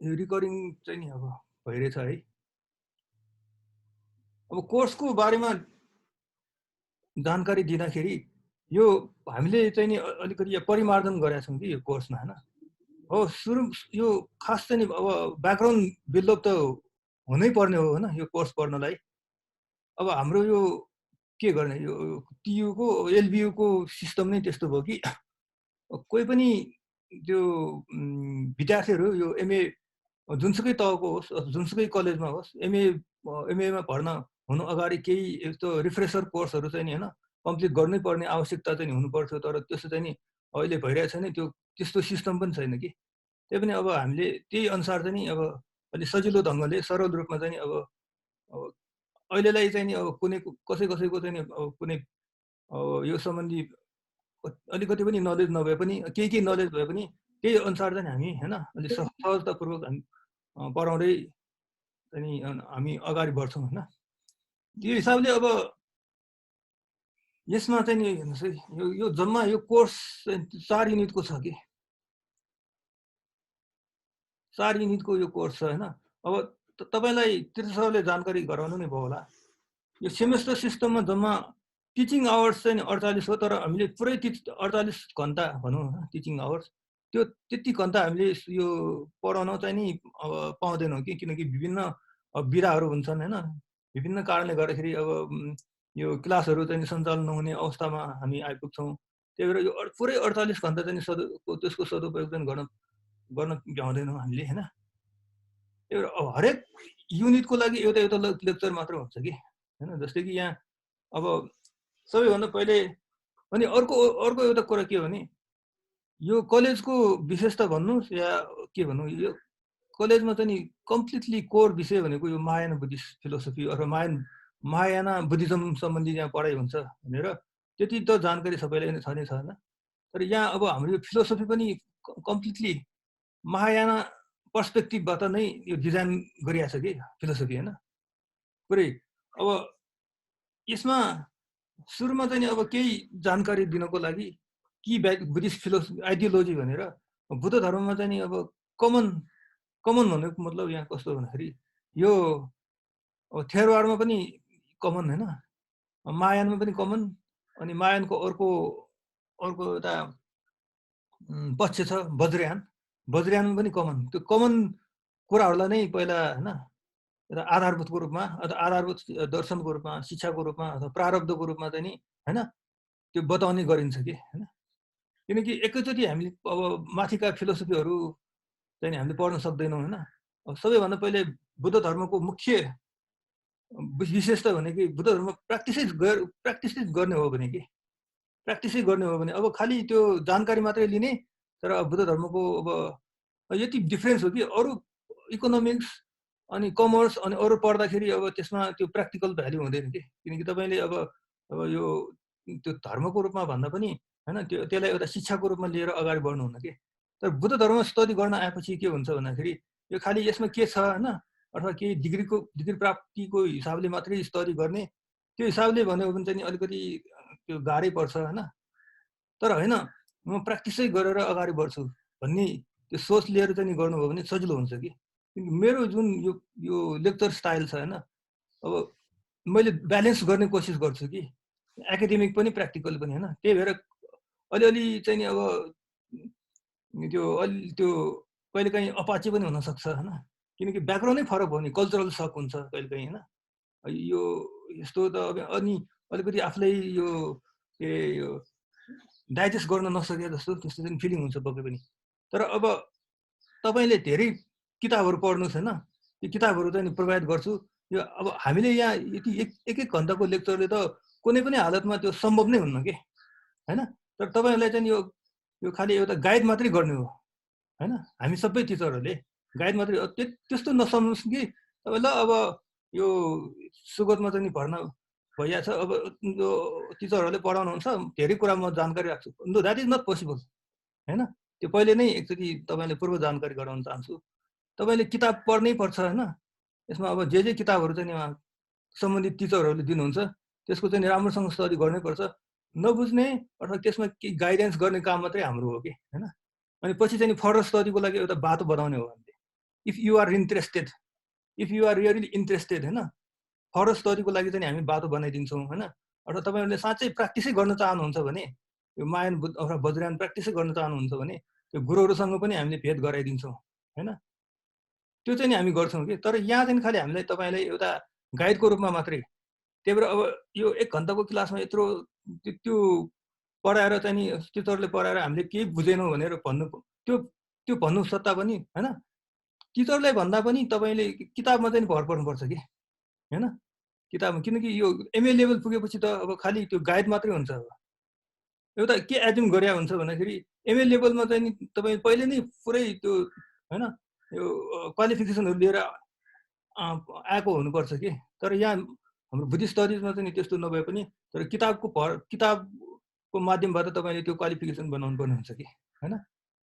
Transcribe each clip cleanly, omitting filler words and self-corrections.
यो रिकर्डिङ चाहिँ नि अब भइरहेछ है। अब कोर्सको बारेमा जानकारी दिँदाखेरि यो हामीले चाहिँ नि अलिकति परिमार्जन गरेका छौँ कि यो कोर्समा हैन। हो सुरु यो खास चाहिँ नि अब ब्याकग्राउन्ड बिल्डअप त हुनै पर्ने हो हैन यो कोर्स पढ्नलाई। अब हाम्रो यो के गर्ने यो टियुको एलबियुको सिस्टम नै त्यस्तो भयो कि कोही पनि त्यो विद्यार्थीहरू यो एमए जुनसुकै तहको होस् जुनसुकै कलेजमा होस् एमएमा भर्ना हुनु अगाडि केही यस्तो रिफ्रेसर कोर्सहरू चाहिँ नि हैन कम्प्लिट गर्नै पर्ने आवश्यकता चाहिँ हुनुपर्छ। तर त्यसो चाहिँ नि अहिले भइरहेको छैन त्यो त्यस्तो सिस्टम पनि छैन कि। त्यही पनि अब हामीले त्यही अनुसार चाहिँ नि अब अलि सजिलो ढङ्गले सरल रूपमा चाहिँ नि अब अहिलेलाई चाहिँ नि अब कुनै कसैको चाहिँ नि अब कुनै यो सम्बन्धी अलिकति पनि नलेज नभए पनि केही नलेज भए पनि त्यही अनुसार चाहिँ हामी हैन अलि सहजतापूर्वक हामी पढाउँदै चाहिँ हामी अगाडि बढ्छौँ हैन। त्यो हिसाबले अब यसमा चाहिँ नि हेर्नुहोस् है यो जम्मा यो कोर्स 4 युनिटको छ कि 4 युनिटको यो कोर्स छ हैन। अब तपाईलाई तीर्थ सरले जानकारी गराउनु नै भयो होला। यो सेमेस्टर सिस्टममा जम्मा टिचिङ आवर्स चाहिँ 48 हो। तर हामीले पुरै 48 घण्टा भनौँ न टिचिङ आवर्स त्यो त्यति घण्टा हामीले यो पढाउन चाहिँ नि अब पाउँदैनौँ कि किनकि विभिन्न बिदाहरू हुन्छन् हैन। विभिन्न कारणले गर्दाखेरि अब यो क्लासहरू चाहिँ सञ्चालन नहुने अवस्थामा हामी आइपुग्छौँ। त्यही भएर यो पुरै 48 घण्टा चाहिँ त्यसको सदुपयोग चाहिँ गर्न भ्याउँदैनौँ हामीले हैन। त्यही भएर हरेक युनिटको लागि एउटा एउटा लेक्चर मात्र हुन्छ कि हैन। जस्तै कि यहाँ अब सबैभन्दा पहिले अनि अर्को एउटा कुरा के हो भने यो कलेजको विशेषता भन्नुहोस् या के भनौँ यो कलेजमा चाहिँ नि कम्प्लिटली कोर विषय भनेको यो महायाना बुद्धिस्ट फिलोसफी अथवा महायाना बुद्धिज्म सम्बन्धी यहाँ पढाइ हुन्छ भनेर त्यति त जानकारी सबैलाई नै छ नै छ हैन। तर यहाँ अब हाम्रो यो फिलोसफी पनि कम्प्लिटली महायाना पर्सपेक्टिभबाट नै यो डिजाइन गरिएको छ कि फिलोसफी हैन पुरै। अब यसमा सुरुमा चाहिँ नि अब केही जानकारी दिनको लागि कि बुद्धिस्ट फिलोसफी आइडियोलोजी भनेर बुद्ध धर्ममा चाहिँ नि अब कमन भनेको मतलब यहाँ कस्तो भन्दाखेरि यो थेरवाडमा पनि कमन हैन, महायानमा पनि कमन, अनि महायानको अर्को एउटा पक्ष छ वज्रयानमा पनि कमन। त्यो कमन कुराहरूलाई नै पहिला हैन एउटा आधारभूतको रूपमा अथवा आधारभूत दर्शनको रूपमा शिक्षाको रूपमा अथवा प्रारब्धको रूपमा चाहिँ नि हैन त्यो बताउने गरिन्छ कि हैन। किनकि एकैचोटि हामीले अब माथिका फिलोसफीहरू चाहिँ हामीले पढ्न सक्दैनौँ हैन। सबैभन्दा पहिले बुद्ध धर्मको मुख्य विशेषता भनेको बुद्ध धर्म प्र्याक्टिसै गर्ने हो भने कि प्र्याक्टिसै गर्ने हो भने अब खालि त्यो जानकारी मात्रै लिने। तर बुद्ध धर्मको अब यति डिफरेन्स हो कि अरू इकोनोमिक्स अनि कमर्स अनि अरू पढ्दाखेरि अब त्यसमा त्यो प्र्याक्टिकल भ्याल्यु हुँदैन कि। किनकि तपाईँले अब यो त्यो धर्मको रूपमा भन्दा पनि हैन त्यसलाई एउटा शिक्षाको रूपमा लिएर अगाडि बढ्नुहुन्न कि। तर बुद्ध धर्म स्टडी गर्न आएपछि के हुन्छ भन्दाखेरि यो खालि यसमा के छ हैन अथवा केही डिग्री प्राप्तिको हिसाबले मात्रै स्टडी गर्ने त्यो हिसाबले भन्यो भने चाहिँ अलिकति त्यो गाह्रै पर्छ हैन। तर हैन म प्र्याक्टिसै गरेर अगाडि बढ्छु भन्ने त्यो सोच लिएर चाहिँ गर्नुभयो भने सजिलो हुन्छ कि। मेरो जुन यो लेक्चर स्टाइल छ हैन अब मैले ब्यालेन्स गर्ने कोसिस गर्छु कि एकाडेमिक पनि प्र्याक्टिकल पनि हैन। त्यही भएर अलिअलि चाहिँ नि अब त्यो कहिलेकाहीँ अपाचे पनि हुनसक्छ हैन। किनकि ब्याकग्राउन्डै फरक भयो नि कल्चरल सक हुन्छ कहिलेकाहीँ हैन। यो यस्तो त अब अनि अलिकति आफूलाई यो के यो डाइजेस्ट गर्न नसके जस्तो त्यस्तो चाहिँ फिलिङ हुन्छ पक्कै पनि। तर अब तपाईँले धेरै किताबहरू पढ्नुहोस् हैन। त्यो किताबहरू चाहिँ प्रोभाइड गर्छु। यो अब हामीले यहाँ यति एक घन्टाको लेक्चरले त कुनै पनि हालतमा त्यो सम्भव नै हुन्न के हैन। तर तपाईँहरूलाई चाहिँ यो खालि एउटा गाइड मात्रै गर्ने हो हैन। हामी सबै टिचरहरूले गाइड मात्रै त्यस्तो नसम्झोस् कि तपाईँ ल अब यो सुगतमा चाहिँ भर्ना भइया छ अब यो टिचरहरूले पढाउनुहुन्छ धेरै कुरा म जानकारी राख्छु। No that is not possible हैन। त्यो पहिले नै एकचोटि तपाईँले पूर्व जानकारी गराउन चाहन्छु। तपाईँले किताब पढ्नै पर्छ हैन। यसमा अब जे किताबहरू चाहिँ उहाँ सम्बन्धित टिचरहरूले दिनुहुन्छ त्यसको चाहिँ राम्रोसँग स्टडी गर्नै पर्छ। नबुझ्ने अथवा त्यसमा के गाइडेन्स गर्ने काम मात्रै हाम्रो हो कि हैन। अनि पछि चाहिँ फर्दर स्टडीको लागि एउटा बाटो बनाउने हो हामीले। If you are interested, if you are really interested होइन, फरक स्टडीको लागि चाहिँ हामी बाटो बनाइदिन्छौँ होइन। अथवा तपाईँहरूले साँच्चै प्र्याक्टिसै गर्न चाहनुहुन्छ भने, यो मायन अथवा वज्रयान प्र्याक्टिसै गर्न चाहनुहुन्छ भने त्यो गुरुहरूसँग पनि हामीले भेट गराइदिन्छौँ होइन। त्यो चाहिँ नि हामी गर्छौँ कि। तर यहाँ चाहिँ खालि हामीलाई तपाईँलाई एउटा गाइडको रूपमा मात्रै, त्यही भएर अब यो 1 घन्टाको क्लासमा यत्रो त्यो पढाएर चाहिँ नि टिचरले पढाएर हामीले केही बुझेनौँ भनेर भन्नु, त्यो भन्नु सत्ता पनि होइन। टिचरलाई भन्दा पनि तपाईँले किताबमा चाहिँ भर पर्नुपर्छ कि होइन, किताबमा। किनकि यो एमए लेभल पुगेपछि त अब खालि त्यो गाइड मात्रै हुन्छ। अब एउटा के एज्युम गरे हुन्छ भन्दाखेरि एमए लेभलमा चाहिँ नि तपाईँ पहिले नै पुरै त्यो होइन यो क्वालिफिकेसनहरू लिएर आएको हुनुपर्छ कि। तर यहाँ हाम्रो बुद्धिस्ट स्टडिजमा चाहिँ नि त्यस्तो नभए पनि तर किताबको माध्यमबाट तपाईँले त्यो क्वालिफिकेसन बनाउनु पर्ने हुन्छ कि होइन।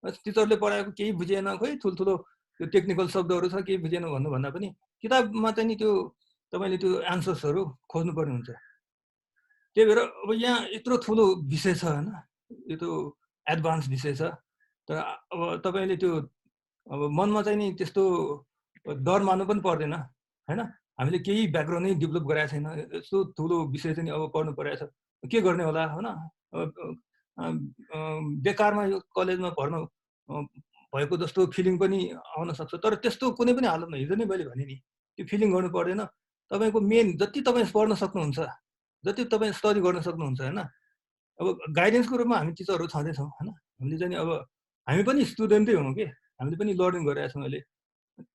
टिचरले पढाएको केही बुझेन, खोइ ठुल्ठुलो त्यो टेक्निकल शब्दहरू छ केही बुझेन भन्नुभन्दा पनि किताबमा चाहिँ नि त्यो तपाईँले त्यो एन्सर्सहरू खोज्नुपर्ने हुन्छ। त्यही भएर अब यहाँ यत्रो ठुलो विषय छ होइन, यो त एडभान्स विषय छ। तर अब तपाईँले त्यो अब मनमा चाहिँ नि त्यस्तो डर मान्नु पनि पर्दैन होइन। हामीले केही ब्याकग्राउन्ड नै डेभलप गराएको छैन, यस्तो ठुलो विषय चाहिँ अब पढ्नु परेको छ, के गर्ने होला होइन। बेकारमा यो कलेजमा भर्नु भएको जस्तो फिलिङ पनि आउन सक्छ। तर त्यस्तो कुनै पनि हालतमा हिजो नै मैले भने नि त्यो फिलिङ गर्नु पर्दैन। तपाईँको मेन जति तपाईँ पढ्न सक्नुहुन्छ, जति तपाईँ स्टडी गर्न सक्नुहुन्छ होइन। अब गाइडेन्सको रूपमा हामी टिचरहरू छँदैछौँ होइन। हामीले चाहिँ अब हामी पनि स्टुडेन्टै हौँ कि, हामीले पनि लर्निङ गरिरहेको छौँ अहिले।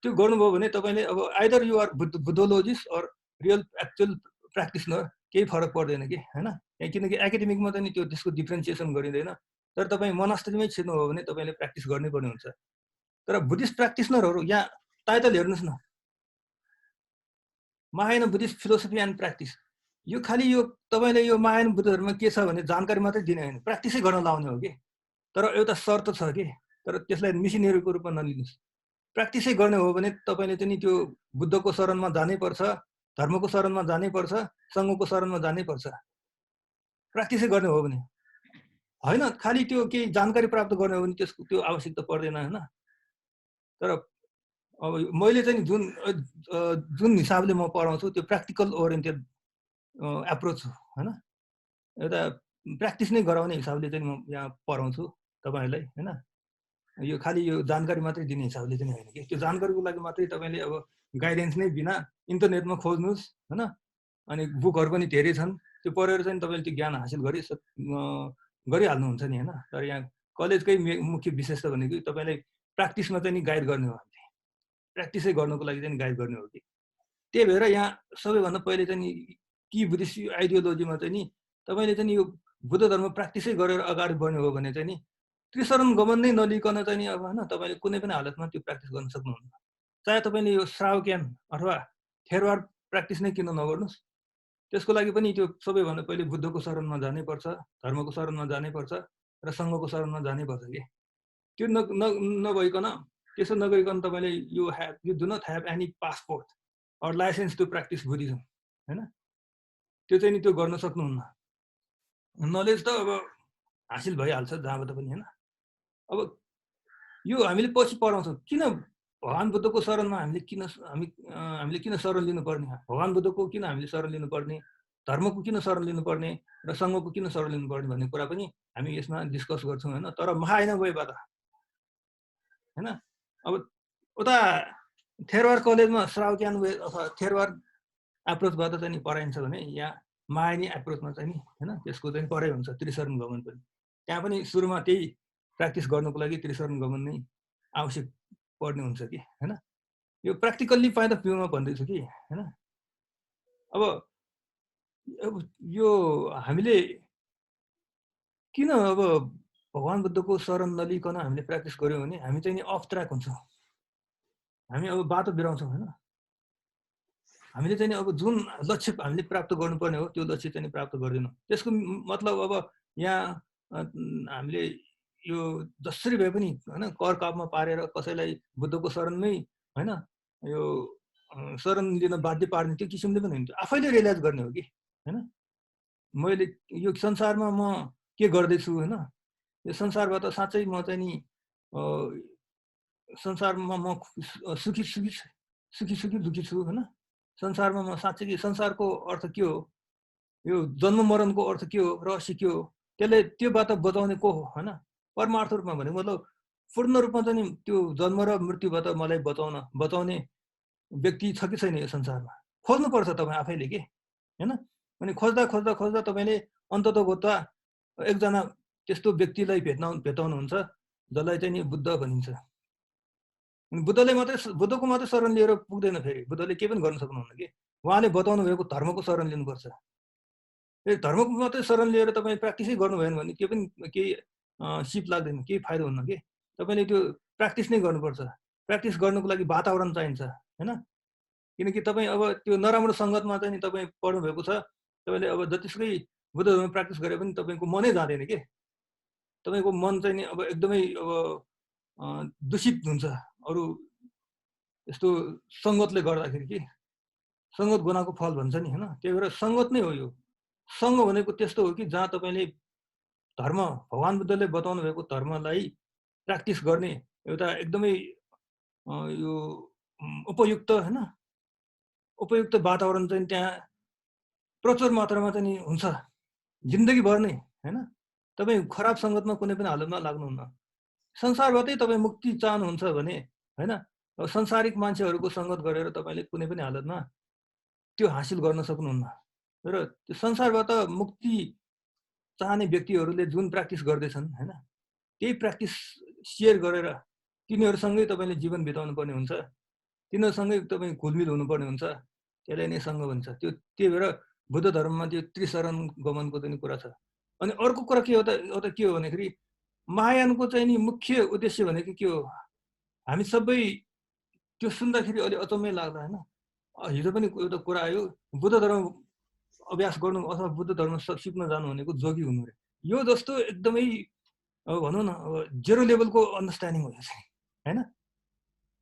त्यो गर्नुभयो भने तपाईँले अब either you are Buddhologist or real actual practitioner, केही फरक पर्दैन कि होइन। किनकि एकाडेमिकमा चाहिँ त्यो त्यसको डिफ्रेन्सिएसन गरिँदैन। तर तपाईँ मोनास्ट्रीमै छिर्नुभयो भने तपाईँले प्र्याक्टिस गर्नै पर्ने हुन्छ। तर बुद्धिस्ट प्र्याक्टिसनरहरू यहाँ टाइटल हेर्नुहोस् न, Mahayana Buddhist philosophy and practice. यो खालि यो तपाईँले यो महायान बुद्ध धर्ममा के छ भने जानकारी मात्रै दिने होइन, प्र्याक्टिसै गर्न लाउने हो कि। तर एउटा शर्त छ कि, तर त्यसलाई मिसनरीको रूपमा नलिनुहोस्। प्र्याक्टिसै गर्ने हो भने तपाईँले चाहिँ नि त्यो बुद्धको शरणमा जानै पर्छ, धर्मको शरणमा जानै पर्छ, सङ्घको शरणमा जानै पर्छ। प्र्याक्टिसै गर्ने हो भने होइन, खालि त्यो केही जानकारी प्राप्त गर्ने हो भने त्यसको त्यो आवश्यकता पर्दैन होइन। तर अब मैले चाहिँ जुन हिसाबले म पढाउँछु त्यो प्र्याक्टिकल ओरिएन्टेड एप्रोच हो होइन। एउटा प्र्याक्टिस नै गराउने हिसाबले चाहिँ म यहाँ पढाउँछु तपाईँहरूलाई होइन। यो खालि यो जानकारी मात्रै दिने हिसाबले चाहिँ होइन कि। त्यो जानकारीको लागि मात्रै तपाईँले अब गाइडेन्स नै बिना इन्टरनेटमा खोज्नुहोस् होइन। अनि बुकहरू पनि धेरै छन्, त्यो पढेर चाहिँ तपाईँले त्यो ज्ञान हासिल गरिहाल्नुहुन्छ नि होइन। तर यहाँ कलेजकै मुख्य विशेषता भनेको तपाईँलाई प्र्याक्टिसमा चाहिँ नि गाइड गर्ने हो, हामीले प्र्याक्टिसै गर्नको लागि चाहिँ गाइड गर्ने हो कि। त्यही भएर यहाँ सबैभन्दा पहिले चाहिँ नि कि बुद्धिस्ट आइडियोलोजीमा चाहिँ नि तपाईँले चाहिँ यो बुद्ध धर्म प्र्याक्टिसै गरेर अगाडि बढ्नु हो भने चाहिँ नि त्रिशरण गमन नै नलिकन चाहिँ नि अब होइन तपाईँले कुनै पनि हालतमा त्यो प्र्याक्टिस गर्न सक्नुहुन्न। चाहे तपाईँले यो श्रावक्यान अथवा थेरवाद प्र्याक्टिस नै किन नगर्नुहोस्, त्यसको लागि पनि त्यो सबैभन्दा पहिले बुद्धको शरणमा जानै पर्छ, धर्मको शरणमा जानै पर्छ र सङ्घको शरणमा जानै पर्छ कि। त्यो नभइकन, त्यसो नगरिकन तपाईँले you do not have any passport or license to practise Buddhism होइन। त्यो चाहिँ नि त्यो गर्न सक्नुहुन्न। नलेज त अब हासिल भइहाल्छ जहाँबाट पनि होइन। अब यो हामीले पछि पढाउँछौँ किन भगवान् बुद्धको शरणमा हामीले किन शरण लिनुपर्ने, भगवान् बुद्धको किन हामीले शरण लिनुपर्ने, धर्मको किन शरण लिनुपर्ने र सङ्घको किन शरण लिनुपर्ने भन्ने कुरा पनि हामी यसमा डिस्कस गर्छौँ होइन। तर महायान वेबाट होइन। अब उता थेरवाद कलेजमा श्रावक्यान वे अथवा थेरवाद एप्रोचबाट चाहिँ नि पढाइन्छ भने यहाँ महायानी एप्रोचमा चाहिँ नि होइन त्यसको चाहिँ पढाइ हुन्छ, त्रिशरण गमन पनि। त्यहाँ पनि सुरुमा त्यही प्र्याक्टिस गर्नुको लागि त्रिशरण गमन नै आवश्यक पर्ने हुन्छ कि होइन। यो प्र्याक्टिकल्ली पोइन्ट अफ भ्यूमा भन्दैछु कि होइन। अब यो हामीले किन अब भगवान् बुद्धको शरण नलिकन हामीले प्र्याक्टिस गऱ्यौँ भने हामी चाहिँ नि अफ ट्र्याक हुन्छौँ, हामी अब बाटो बिराउँछौँ होइन। हामीले चाहिँ अब जुन लक्ष्य हामीले प्राप्त गर्नुपर्ने हो त्यो लक्ष्य चाहिँ प्राप्त गर्दैनौँ। त्यसको मतलब अब यहाँ हामीले यो जसरी भए पनि होइन कर कापमा पारेर कसैलाई बुद्धको शरणमै होइन यो शरण लिन बाध्य पार्ने त्यो किसिमले पनि हुन्छ, आफैले रियलाइज गर्ने हो कि होइन। मैले यो संसारमा म के गर्दैछु होइन, यो संसारबाट साँच्चै म चाहिँ नि संसारमा म सुखी सुखी सुखी सुखी दुखी छु हैन। संसारमा म साँच्चै कि संसारको अर्थ के हो? यो जन्म मरणको अर्थ के हो? रहस्य के हो? त्यसले त्योबाट बचाउने को हो हैन? परमार्थ रूपमा भने मतलब पूर्ण रूपमा चाहिँ त्यो जन्म र मृत्युबाट मलाई बचाउने व्यक्ति छ कि छैन यो संसारमा? खोज्नुपर्छ तपाईँ आफैले के हैन। अनि खोज्दा खोज्दा खोज्दा तपाईँले अन्ततोगत्वा एकजना त्यस्तो व्यक्तिलाई भेटाउनुहुन्छ जसलाई चाहिँ नि बुद्ध भनिन्छ। बुद्धको मात्रै शरण लिएर पुग्दैन, फेरि बुद्धले केही पनि गर्न सक्नुहुन्न कि उहाँले बताउनु भएको धर्मको शरण लिनुपर्छ। धर्मको मात्रै शरण लिएर तपाईँ प्र्याक्टिसै गर्नु भएन भने केही सिप लाग्दैन, केही फाइदा हुन्न कि तपाईँले त्यो प्र्याक्टिस नै गर्नुपर्छ। प्र्याक्टिस गर्नुको लागि वातावरण चाहिन्छ हैन। किनकि तपाईँ अब त्यो नराम्रो सङ्गतमा चाहिँ नि तपाईँ पढ्नु भएको छ, तपाईँले अब जतिसुकै बुद्ध धर्म प्र्याक्टिस गरे पनि तपाईँको मनै जाँदैन के। तपाईँको मन चाहिँ नि अब एकदमै अब दूषित हुन्छ अरू यस्तो सङ्गतले गर्दाखेरि कि सङ्गत गुनाको फल भन्छ नि हैन। त्यही भएर सङ्गत नै हो यो। सङ्ग भनेको त्यस्तो हो कि जहाँ तपाईँले धर्म भगवान बुद्धले बताउनु भएको धर्मलाई प्र्याक्टिस गर्ने एउटा एकदमै यो उपयुक्त हैन, उपयुक्त वातावरण चाहिँ त्यहाँ प्रचुर मात्रामा चाहिँ हुन्छ जिन्दगीभर नै हैन। तपाईँ खराब सङ्गतमा कुनै पनि हालतमा लाग्नुहुन्न। संसारबाटै तपाईँ मुक्ति चाहनुहुन्छ भने हैन, संसारिक मान्छेहरूको सङ्गत गरेर तपाईँले कुनै पनि हालतमा त्यो हासिल गर्न सक्नुहुन्न। र त्यो संसारबाट मुक्ति चाहने व्यक्तिहरूले जुन प्र्याक्टिस गर्दैछन् हैन, त्यही प्र्याक्टिस सेयर गरेर तिनीहरूसँगै तपाईँले जीवन बिताउनु पर्ने हुन्छ, तिनीहरूसँगै तपाईँ घुलमिल हुनुपर्ने हुन्छ। त्यसलाई नै सङ्ग भन्छ। त्यही भएर बुद्ध धर्ममा त्यो त्रिशरण गमनको चाहिँ कुरा छ। अनि अर्को कुरा के हो त के हो भनेखेरि महायानको चाहिँ नि मुख्य उद्देश्य भनेको के हो? हामी सबै त्यो सुन्दाखेरि अलि अचम्मै लाग्ला हैन। हिजो पनि एउटा कुरा आयो, बुद्ध धर्म अभ्यास गर्नु अथवा बुद्ध धर्म सिक्न जानु भनेको जोगी हुनु रे। यो जस्तो एकदमै अब भनौँ न अब जेरो लेभलको अन्डरस्ट्यान्डिङ हो यो चाहिँ हैन।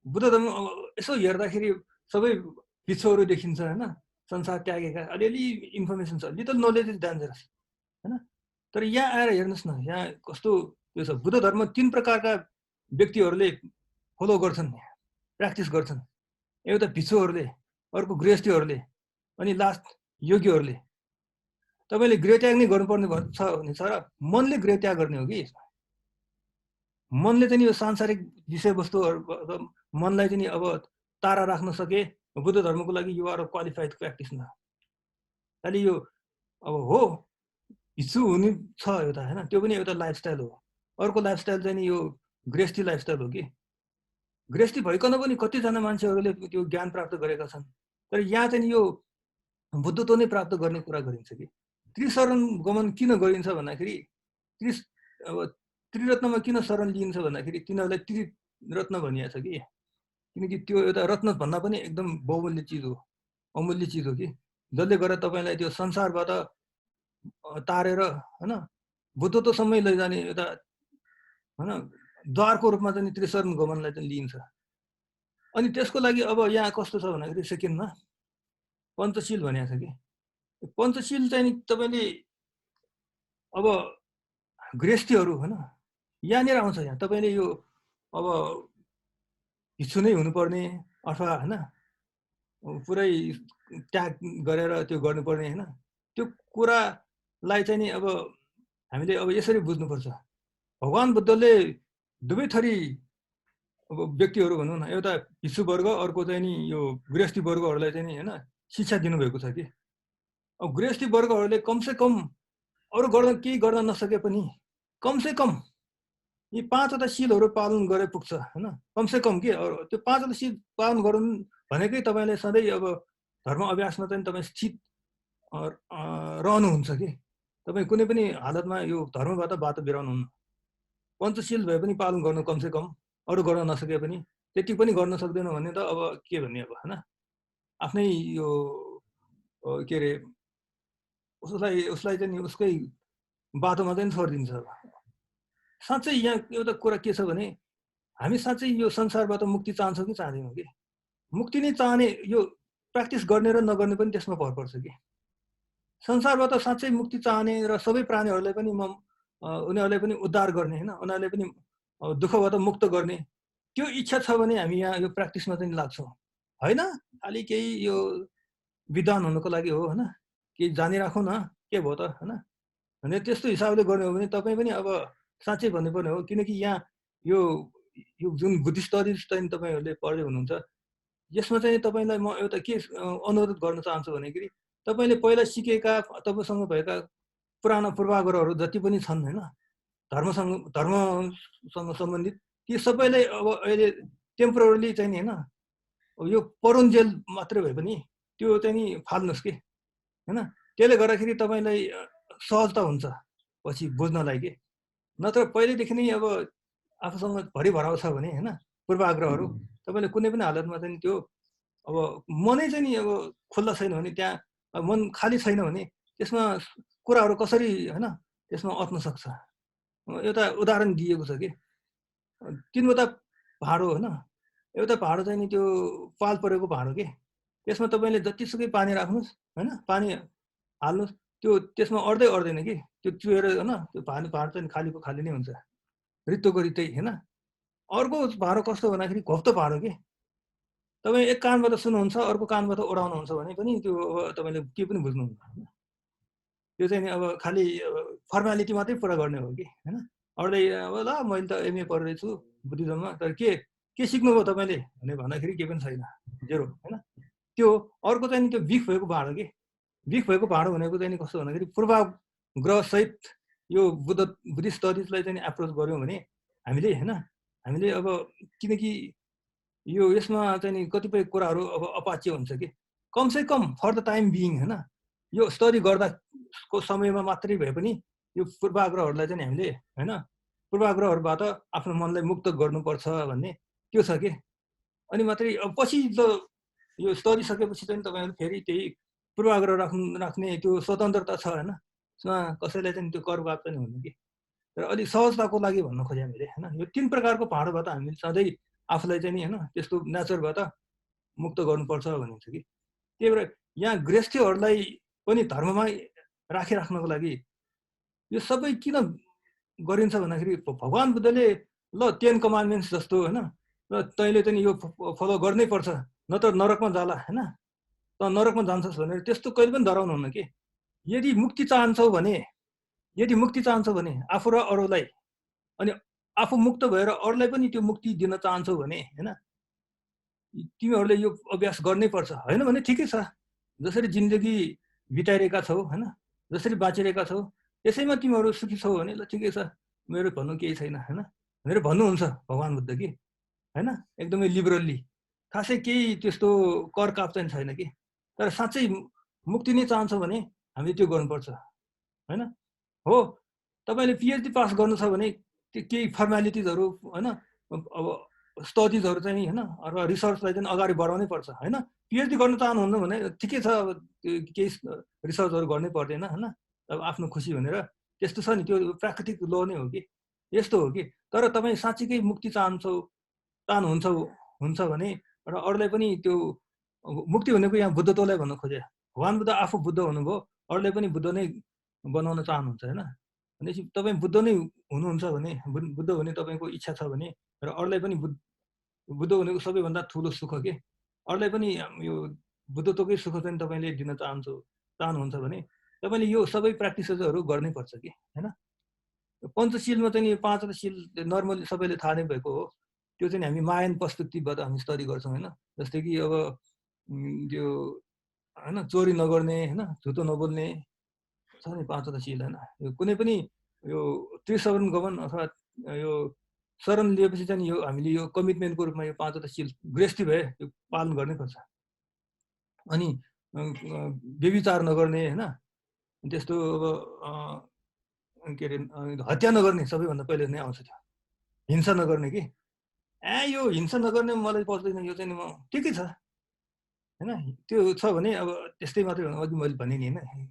बुद्ध धर्म यसो हेर्दाखेरि सबै बिच्छोहरू देखिन्छ हैन, संसार त्यागेका अलिअलि इन्फर्मेसन छ, लिटल नलेज इज डेन्जरस हैन। तर यहाँ आएर हेर्नुहोस् न, यहाँ कस्तो त्यो छ। बुद्ध धर्म 3 प्रकारका व्यक्तिहरूले फलो गर्छन्, प्र्याक्टिस गर्छन्। एउटा भिक्षुहरूले, अर्को गृहस्थीहरूले, अनि लास्ट योगीहरूले। तपाईँले गृहत्याग नै गर्नुपर्ने छ भने छ र मनले गृहत्याग गर्ने हो कि यसमा। मनले चाहिँ यो सांसारिक विषयवस्तुहरू मनलाई चाहिँ अब तारा राख्न सके बुद्ध धर्मको लागि यु आर क्वालिफाइड प्र्याक्टिस न। खालि यो अब हो भिक्षु हुने छ एउटा हैन, त्यो पनि एउटा लाइफस्टाइल हो। अर्को लाइफस्टाइल चाहिँ नि यो गृहस्थी लाइफस्टाइल हो कि गृहस्थी भइकन पनि कतिजना मान्छेहरूले त्यो ज्ञान प्राप्त गरेका छन्। तर यहाँ चाहिँ यो बुद्धत्व नै प्राप्त गर्ने कुरा गरिन्छ कि त्रिशरण गमन किन गरिन्छ भन्दाखेरि अब त्रिरत्नमा किन शरण लिइन्छ भन्दाखेरि तिनीहरूलाई त्रिरत्न भनिएको छ कि किनकि त्यो एउटा रत्न भन्दा पनि एकदम बहुमूल्य चिज हो, अमूल्य चिज हो कि जसले गर्दा तपाईँलाई त्यो संसारबाट तारेर हैन बुद्धत्वसम्मै लैजाने एउटा हैन द्वारको रूपमा चाहिँ त्रिशरण गमनलाई चाहिँ लिइन्छ। अनि त्यसको लागि अब यहाँ कस्तो छ भन्दाखेरि सेकेन्डमा पञ्चशील भनेको छ कि पञ्चशील चाहिँ तपाईँले अब गृहस्थीहरू हैन यहाँनिर आउँछ। यहाँ तपाईँले यो अब भिक्षु नै हुनुपर्ने अथवा हैन पुरै त्याग गरेर त्यो गर्नुपर्ने हैन, त्यो कुरालाई चाहिँ नि अब हामीले अब यसरी बुझ्नुपर्छ। भगवान बुद्धले दुवै थरी अब व्यक्तिहरू भनौँ न, एउटा भिक्षु वर्ग, अर्को चाहिँ नि यो गृहस्थी वर्गहरूलाई चाहिँ नि हैन शिक्षा दिनुभएको छ कि अब गृहस्थी वर्गहरूले कमसे कम अरू केही गर्न नसके पनि कमसे कम यी 5वटा शीलहरू पालन गरे पुग्छ हैन। कमसे कम के त्यो 5वटा शील पालन गरून् भनेकै तपाईँले सधैँ अब धर्म अभ्यासमा चाहिँ तपाईँ स्थित रहनुहुन्छ कि तपाईँ कुनै पनि हालतमा यो धर्मबाट बाटो बिराउनुहुन्न। पञ्चशील भए पनि पालन गर्नु कमसे कम, अरू गर्न नसके पनि त्यति पनि गर्न सक्दैन भने त अब के भन्ने अब हैन। आफ्नै यो के अरे उसलाई चाहिँ उसकै बाटोमा चाहिँ छोडिदिन्छ। साँच्चै यहाँ एउटा कुरा के छ भने हामी साँच्चै यो संसारबाट मुक्ति चाहन्छौँ कि चाहँदैनौँ कि मुक्ति नै चाहने यो प्र्याक्टिस गर्ने र नगर्ने पनि त्यसमा भर पर्छ कि संसारबाट साँच्चै मुक्ति चाहने र सबै प्राणीहरूलाई पनि उनीहरूलाई पनि उद्धार गर्ने हैन, उनीहरूले पनि दुःखबाट मुक्त गर्ने त्यो इच्छा छ भने हामी यहाँ यो प्र्याक्टिसमा चाहिँ लाग्छौँ होइन खालि केही यो विद्वान हुनुको लागि हो होइन केही जानिराखौँ न के भयो त होइन भने त्यस्तो हिसाबले गर्ने हो भने तपाईँ पनि अब साँच्चै भन्नुपर्ने हो किनकि यहाँ यो यो जुन बुद्धिस्ट स्टडिज चाहिँ तपाईँहरूले पढ्दै हुनुहुन्छ यसमा चाहिँ तपाईँलाई म एउटा के अनुरोध गर्न चाहन्छु भनेखेरि तपाईँले पहिला सिकेका तपाईँसँग भएका पुराना पूर्वाग्रहहरू जति पनि छन् होइन धर्मसँग सम्बन्धित ती सबैलाई अब अहिले टेम्पोरली चाहिँ नि होइन यो परुन्जेल मात्रै भए पनि त्यो चाहिँ नि फाल्नुहोस् कि होइन त्यसले गर्दाखेरि तपाईँलाई सहजता हुन्छ पछि बुझ्नलाई के नत्र पहिल्यैदेखि नै अब आफूसँग भरि भराउ छ भने होइन पूर्वाग्रहहरू तपाईँले कुनै पनि हालतमा चाहिँ त्यो अब मनै चाहिँ नि अब खुल्ला छैन भने त्यहाँ मन खाली छैन भने त्यसमा कुराहरू कसरी होइन त्यसमा अट्न सक्छ एउटा उदाहरण दिएको छ कि 3वटा भाँडो होइन एउटा भाँडो चाहिँ नि त्यो पाल परेको भाँडो के त्यसमा तपाईँले जतिसुकै पानी राख्नुहोस् होइन पानी हाल्नुहोस् त्यो त्यसमा अड्दै अड्दैन कि त्यो चुहेर होइन त्यो भाँडो चाहिँ खालीको खाली नै हुन्छ रित्तोको रित्तै होइन अर्को भाँडो कस्तो भन्दाखेरि घोप्तो भाँडो के तपाईँ एक कानबाट सुन्नुहुन्छ अर्को कानबाट ओढाउनुहुन्छ भने पनि त्यो अब तपाईँले के पनि बुझ्नुहुन्न त्यो चाहिँ नि अब खालि फर्मालिटी मात्रै पुरा गर्ने हो कि होइन अड्दै अब ल मैले त एमए पढ्दैछु बुद्धिज्ममा तर के सिक्नुभयो तपाईँले भने भन्दाखेरि केही पनि छैन जेरो होइन त्यो अर्को चाहिँ नि त्यो बिख भएको भाँडो के बिख भएको भाँडो भनेको चाहिँ नि कस्तो भन्दाखेरि पूर्वाग्रहसहित यो बुद्धिस्ट स्टडिजलाई चाहिँ एप्रोच गऱ्यौँ भने हामीले अब किनकि यो यसमा चाहिँ नि कतिपय कुराहरू अब अपाच्य हुन्छ कि कमसे कम फर द टाइम बिइङ होइन यो स्टडी गर्दाको समयमा मात्रै भए पनि यो पूर्वाग्रहहरूलाई चाहिँ हामीले होइन पूर्वाग्रहहरूबाट आफ्नो मनलाई मुक्त गर्नुपर्छ भन्ने त्यो छ कि अनि मात्रै अब पछि यो स्टडी सकेपछि चाहिँ तपाईँहरू फेरि त्यही पूर्वाग्रह राख्ने त्यो स्वतन्त्रता छ होइन त्यसमा कसैलाई चाहिँ त्यो करवाद पनि हुने कि तर अलिक सहजताको लागि भन्न खोजेँ हामीले होइन यो 3 प्रकारको भाँडोबाट हामीले सधैँ आफूलाई चाहिँ नि होइन त्यस्तो नेचरबाट मुक्त गर्नुपर्छ भनिन्छ कि त्यही भएर यहाँ गृहस्थीहरूलाई पनि धर्ममा राखिराख्नको लागि यो सबै किन गरिन्छ भन्दाखेरि भगवान् बुद्धले ल 10 कमान्डमेन्ट्स जस्तो होइन र तैँले चाहिँ यो फलो गर्नै पर्छ नत्र नरकमा जाला होइन त नरकमा जान्छस् भनेर त्यस्तो कहिले पनि डराउनुहुन्न कि यदि मुक्ति चाहन्छौ भने आफू र अरूलाई अनि आफू मुक्त भएर अरूलाई पनि त्यो मुक्ति दिन चाहन्छौ भने होइन तिमीहरूले यो अभ्यास गर्नै पर्छ होइन भने ठिकै छ जसरी जिन्दगी बिताइरहेका छौ होइन जसरी बाँचिरहेका छौ त्यसैमा तिमीहरू सुखी छौ भने ल ठिकै छ मेरो भन्नु केही छैन होइन भनेर भन्नुहुन्छ भगवान् बुद्ध कि होइन एकदमै लिबरल्ली खासै केही त्यस्तो कर काप चाहिँ छैन कि तर साँच्चै मुक्ति नै चाहन्छौ भने हामीले त्यो गर्नुपर्छ होइन हो तपाईँले पिएचडी पास गर्नु छ भने त्यो केही फर्मालिटिजहरू होइन अब स्टडिजहरू चाहिँ होइन अथवा रिसर्चलाई चाहिँ अगाडि बढाउनै पर्छ होइन पिएचडी गर्न चाहनुहुन्न भने ठिकै छ अब केही रिसर्चहरू गर्नै पर्दैन होइन अब आफ्नो खुसी भनेर त्यस्तो छ नि त्यो प्राकृतिक ल नै हो कि यस्तो हो कि तर तपाईँ साँच्चीकै मुक्ति चाहनुहुन्छ भने र अरूलाई पनि त्यो मुक्ति भनेको यहाँ बुद्धत्वलाई भन्न खोजे भगवान् बुद्ध आफू बुद्ध हुनुभयो अरूलाई पनि बुद्ध नै बनाउन चाहनुहुन्छ होइन भनेपछि तपाईँ बुद्ध नै हुनुहुन्छ भने बुद्ध हुने तपाईँको इच्छा छ भने र अरूलाई पनि बुद्ध भनेको सबैभन्दा ठुलो सुख के अरूलाई पनि यो बुद्धत्वकै सुख चाहिँ तपाईँले दिन चाहनुहुन्छ भने तपाईँले यो सबै प्र्याक्टिसेसहरू गर्नै पर्छ कि होइन पञ्चशीलमा चाहिँ 5वटा शील नर्मली सबैले थाहा नै भएको हो त्यो चाहिँ हामी मायन पर्सपेक्टिभबाट हामी स्टडी गर्छौँ होइन जस्तै कि अब त्यो होइन चोरी नगर्ने होइन झुटो नबोल्ने छ नि 5वटा शील होइन यो कुनै पनि यो त्रिशरण गमन अथवा यो शरण लिएपछि चाहिँ यो हामीले यो कमिटमेन्टको रूपमा यो 5वटा शील गृहस्थी भए यो पालन गर्नै पर्छ अनि व्यभिचार नगर्ने होइन त्यस्तो अब के अरे हत्या नगर्ने सबैभन्दा पहिले नै आउँछ त्यो हिंसा नगर्ने कि यो हिंसा नगर्ने मलाई पर्दैन यो चाहिँ म ठिकै छ होइन त्यो छ भने अब त्यस्तै मात्रै हो अघि मैले भने नि होइन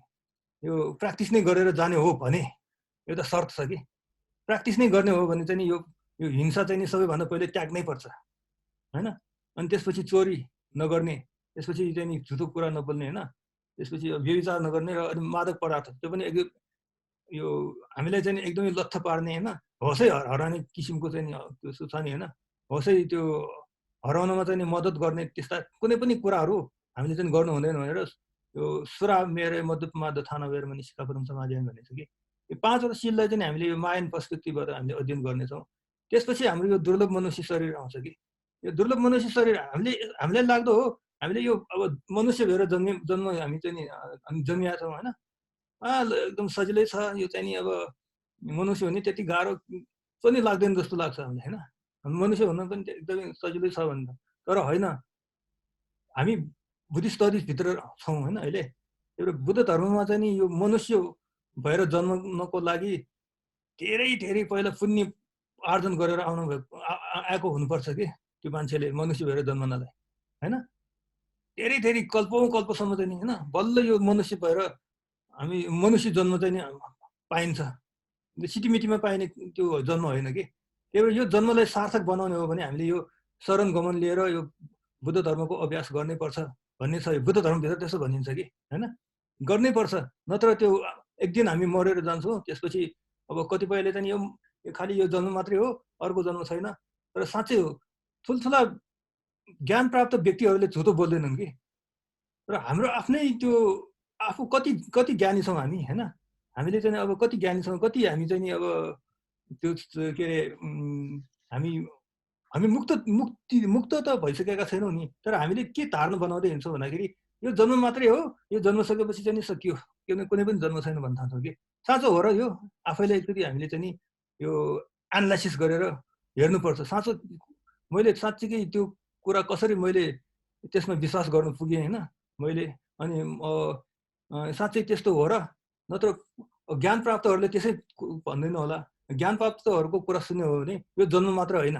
यो प्र्याक्टिस नै गरेर जाने हो भने एउटा शर्त छ कि प्र्याक्टिस नै गर्ने हो भने चाहिँ नि यो हिंसा चाहिँ नि सबैभन्दा पहिले त्याग्नै पर्छ होइन अनि त्यसपछि चोरी नगर्ने त्यसपछि चाहिँ नि झुटो कुरा नबोल्ने होइन त्यसपछि व्यभिचार नगर्ने र अनि मादक पदार्थ त्यो पनि यो हामीलाई चाहिँ एकदमै लत्थ पार्ने होइन होसै हराउने किसिमको चाहिँ त्यो छ नि होइन होसै त्यो हराउनमा चाहिँ नि मद्दत गर्ने त्यस्ता कुनै पनि कुराहरू हामीले चाहिँ गर्नु हुँदैन भनेर यो सुरा मेरे मद्दत थाना वेर मनि सिकापुरम समाजन भनेको छ कि यो 5वटा सिललाई चाहिँ हामीले यो मायन पर्सपेक्टिभबाट हामीले अध्ययन गर्नेछौँ। त्यसपछि हाम्रो यो दुर्लभ मनुष्य शरीर आउँछ कि यो दुर्लभ मनुष्य शरीर हामीलाई लाग्दो हो हामीले यो अब मनुष्य भएर जन्म हामी चाहिँ नि जन्मिया छौँ होइन एकदम सजिलै छ यो चाहिँ नि अब मनुष्य हुने त्यति गाह्रो पनि लाग्दैन जस्तो लाग्छ हामीलाई होइन मनुष्य हुन पनि एकदमै सजिलै छ भन्दा तर होइन हामी बुद्धिस्ट स्टडिजभित्र छौँ होइन अहिले एउटा बुद्ध धर्ममा चाहिँ नि यो मनुष्य भएर जन्मनको लागि धेरै धेरै पहिला पुण्य आर्जन गरेर आएको हुनुपर्छ कि त्यो मान्छेले मनुष्य भएर जन्मनलाई होइन धेरै धेरै कल्पसम्म चाहिँ नि होइन बल्ल यो मनुष्य भएर हामी मनुष्य जन्म चाहिँ नि पाइन्छ सिटीमिटीमा पाइने त्यो जन्म होइन कि त्यही भएर यो जन्मलाई सार्थक बनाउने हो भने हामीले यो शरण गमन लिएर यो बुद्ध धर्मको अभ्यास गर्नै पर्छ भन्ने छ। बुद्ध धर्मभित्र त्यसो भनिन्छ कि होइन गर्नै पर्छ नत्र त्यो एक दिन हामी मरेर जान्छौँ त्यसपछि अब कतिपयले चाहिँ यो खालि यो जन्म मात्रै हो अर्को जन्म छैन तर साँच्चै हो ठुल्ठुला ज्ञान प्राप्त व्यक्तिहरूले झुटो बोल्दैनन् कि र हाम्रो आफ्नै त्यो आफू कति ज्ञानी छौँ हामी होइन हामीले चाहिँ अब कति ज्ञानी छौँ कति हामी चाहिँ नि अब त्यो के अरे हामी मुक्त त भइसकेका छैनौँ नि तर हामीले के धारणा बनाउँदै हिँड्छौँ भन्दाखेरि यो जन्म मात्रै हो यो जन्म सकेपछि चाहिँ नि सकियो कुनै पनि जन्म छैन भन्न थाल्छौँ कि साँचो हो र यो आफैले एकचोटि हामीले चाहिँ नि यो एनालाइसिस गरेर हेर्नुपर्छ साँचो मैले साँच्चीकै त्यो कुरा कसरी मैले त्यसमा विश्वास गर्न पुगेँ होइन मैले अनि साँच्चै त्यस्तो हो र नत्र ज्ञान प्राप्तहरूले त्यसै भन्दैन होला ज्ञान प्राप्तहरूको कुरा सुन्यो हो भने यो जन्म मात्र होइन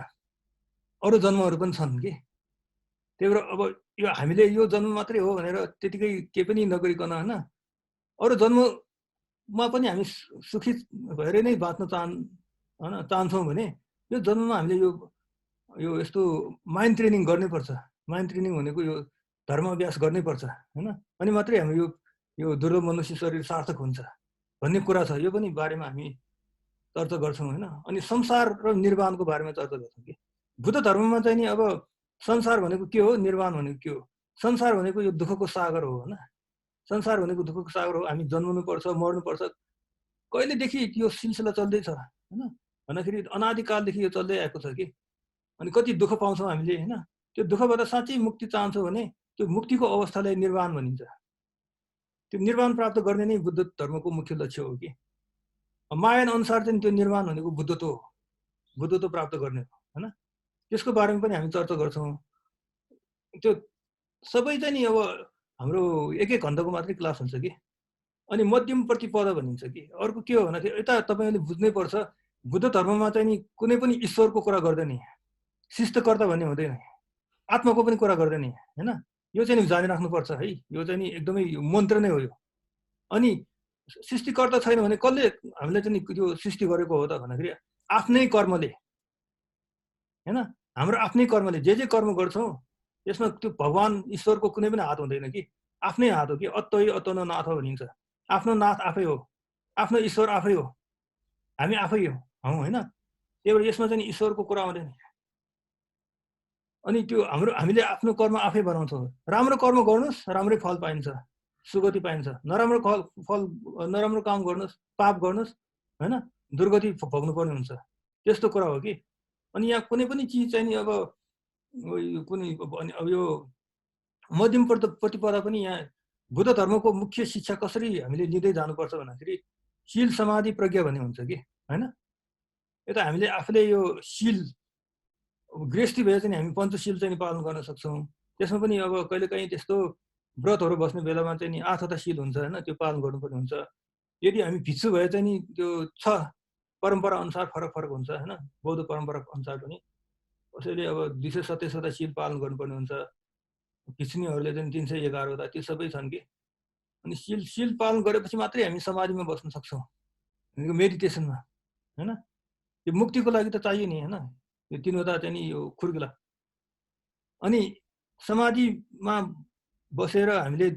अरू जन्महरू पनि छन् कि त्यही भएर अब यो हामीले यो जन्म मात्रै हो भनेर त्यतिकै केही पनि नगरिकन होइन अरू जन्ममा पनि हामी सुखी भएर नै बाँच्न चाहन्छौँ भने यो जन्ममा हामीले यो यस्तो माइन्ड ट्रेनिङ गर्नैपर्छ। माइन्ड ट्रेनिङ भनेको यो धर्म अभ्यास गर्नैपर्छ होइन अनि मात्रै हाम्रो यो दुर्लभ मनुष्य शरीर सार्थक हुन्छ भन्ने कुरा छ। यो पनि बारेमा हामी चर्चा गर्छौँ होइन अनि संसार र निर्वाणको बारेमा चर्चा गर्छौँ कि बुद्ध धर्ममा चाहिँ नि अब संसार भनेको के हो निर्वाण भनेको के हो संसार भनेको यो दुःखको सागर हो होइन संसार भनेको दुःखको सागर हो हामी जन्मनुपर्छ मर्नुपर्छ कहिलेदेखि यो सिलसिला चल्दैछ होइन भन्दाखेरि अनादिकालदेखि यो चल्दै आएको छ कि अनि कति दुःख पाउँछौँ हामीले होइन त्यो दुःखबाट साँच्चै मुक्ति चाहन्छौँ भने त्यो मुक्तिको अवस्थालाई निर्वाण भनिन्छ। त्यो निर्वाण प्राप्त गर्ने नै बुद्ध धर्मको मुख्य लक्ष्य हो कि मायन अनुसार चाहिँ त्यो निर्वाण भनेको बुद्धत्व प्राप्त गर्ने हो होइन त्यसको बारेमा पनि हामी चर्चा गर्छौँ। त्यो सबै चाहिँ नि अब हाम्रो एक घन्टाको मात्रै क्लास हुन्छ कि अनि मध्यम प्रतिपदा भनिन्छ कि अर्को के हो भन्दाखेरि यता तपाईँले बुझ्नै पर्छ बुद्ध धर्ममा चाहिँ नि कुनै पनि ईश्वरको कुरा गर्दैन शिष्टकर्ता भन्ने हुँदैन आत्माको पनि कुरा गर्दैन होइन यो चाहिँ नि जानिराख्नुपर्छ है यो चाहिँ नि एकदमै मन्त्र नै हो यो। अनि सृष्टिकर्ता छैन भने कसले हामीलाई चाहिँ यो सृष्टि गरेको हो त भन्दाखेरि आफ्नै कर्मले होइन हाम्रो आफ्नै कर्मले जे कर्म गर्छौँ यसमा त्यो भगवान ईश्वरको कुनै पनि हात हुँदैन कि आफ्नै हात हो कि अत्तै अत्तन नाथ भनिन्छ आफ्नो नाथ आफै हो आफ्नो ईश्वर आफै हो हामी आफै हौँ होइन त्यही भएर यसमा चाहिँ ईश्वरको कुरा आउँदैन। अनि त्यो हामीले आफ्नो कर्म आफै बनाउँछौँ राम्रो कर्म गर्नुहोस् राम्रै फल पाइन्छ सुगति पाइन्छ नराम्रो काम गर्नुहोस् पाप गर्नुहोस् होइन दुर्गति भोग्नुपर्ने हुन्छ त्यस्तो कुरा हो कि। अनि यहाँ कुनै पनि चिज चाहिँ नि अब कुनै अब यो मध्यम प्रतिपदा पनि यहाँ बुद्ध धर्मको मुख्य शिक्षा कसरी हामीले लिँदै जानुपर्छ भन्दाखेरि शील समाधि प्रज्ञा भन्ने हुन्छ कि होइन यता हामीले आफूले यो शील गृहस्थी भए चाहिँ हामी पञ्चशील चाहिँ पालन गर्न सक्छौँ। त्यसमा पनि अब कहिलेकाहीँ त्यस्तो व्रतहरू बस्ने बेलामा चाहिँ नि 8वटा शील हुन्छ होइन त्यो पालन गर्नुपर्ने हुन्छ। यदि हामी भिक्षु भए चाहिँ नि त्यो छ परम्परा अनुसार फरक हुन्छ होइन बौद्ध परम्परा अनुसार पनि कसैले अब 227वटा शील पालन गर्नुपर्ने हुन्छ भिक्षुनीहरूले चाहिँ 311वटा त्यो सबै छन् कि। अनि शील पालन गरेपछि मात्रै हामी समाधिमा बस्न सक्छौँ मेडिटेसनमा होइन यो मुक्तिको लागि त चाहियो नि होइन यो 3वटा चाहिँ नि यो खुर्किला। अनि समाधिमा बसेर हामीले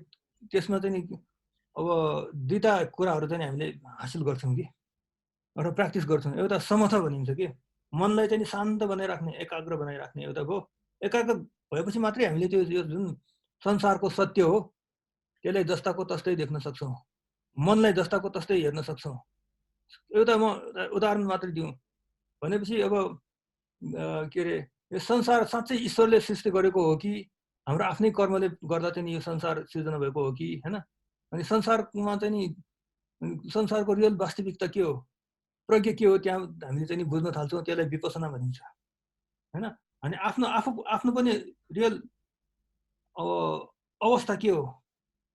त्यसमा चाहिँ नि अब 2टा कुराहरू चाहिँ हामीले हासिल गर्छौँ कि एउटा प्र्याक्टिस गर्छौँ एउटा समथ भनिन्छ कि मनलाई चाहिँ शान्त बनाइराख्ने, एकाग्र बनाइराख्ने एउटा भयो। एकाग्र भएपछि मात्रै हामीले त्यो जुन संसारको सत्य हो त्यसलाई जस्ताको तस्तै देख्न सक्छौँ, मनलाई जस्ताको तस्तै हेर्न सक्छौँ। एउटा म उदाहरण मात्रै दिउँ भनेपछि अब के अरे यो संसार साँच्चै ईश्वरले सृष्टि गरेको हो कि हाम्रो आफ्नै कर्मले गर्दा चाहिँ यो संसार सृजना भएको हो कि हैन? अनि संसारमा चाहिँ नि संसारको रियल वास्तविकता के हो, प्रज्ञा के हो, त्यहाँ हामीले चाहिँ बुझ्न थाल्छौँ। त्यसलाई विपसना भनिन्छ हैन? अनि आफ्नो आफू आफ्नो पनि रियल अवस्था के हो,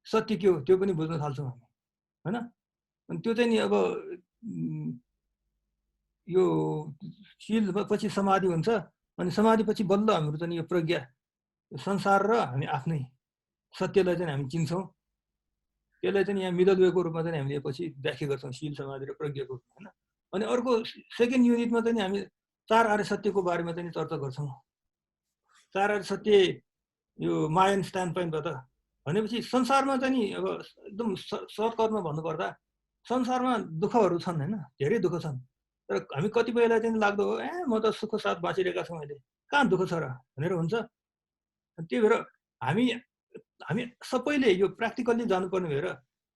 सत्य के हो त्यो पनि बुझ्न थाल्छौँ हामी हैन? अनि त्यो चाहिँ नि अब यो शील पछि समाधि हुन्छ। अनि समाधिपछि बल्ल हाम्रो चाहिँ यो प्रज्ञा, संसार र हामी आफ्नै सत्यलाई चाहिँ हामी चिन्छौँ। त्यसलाई चाहिँ यहाँ मिडल वेको रूपमा चाहिँ हामीले पछि व्याख्या गर्छौँ, शील समाधि र प्रज्ञाको हैन? अनि अर्को सेकेन्ड युनिटमा चाहिँ हामी 4 आर्य सत्यको बारेमा चाहिँ चर्चा गर्छौँ। 4 आर्य सत्य यो मायन स्ट्यान्ड पोइन्टबाट भनेपछि संसारमा चाहिँ नि अब एकदम सर्टकटमा भन्नुपर्दा संसारमा दुःखहरू छन् हैन? धेरै दुःख छन्। तर हामी कतिपयलाई चाहिँ लाग्दो हो, म त सुख साथ बाँचिरहेका छौँ अहिले, कहाँ दुःख छ र भनेर हुन्छ। त्यही भएर हामी सबैले यो प्र्याक्टिकल्ली जानुपर्ने भएर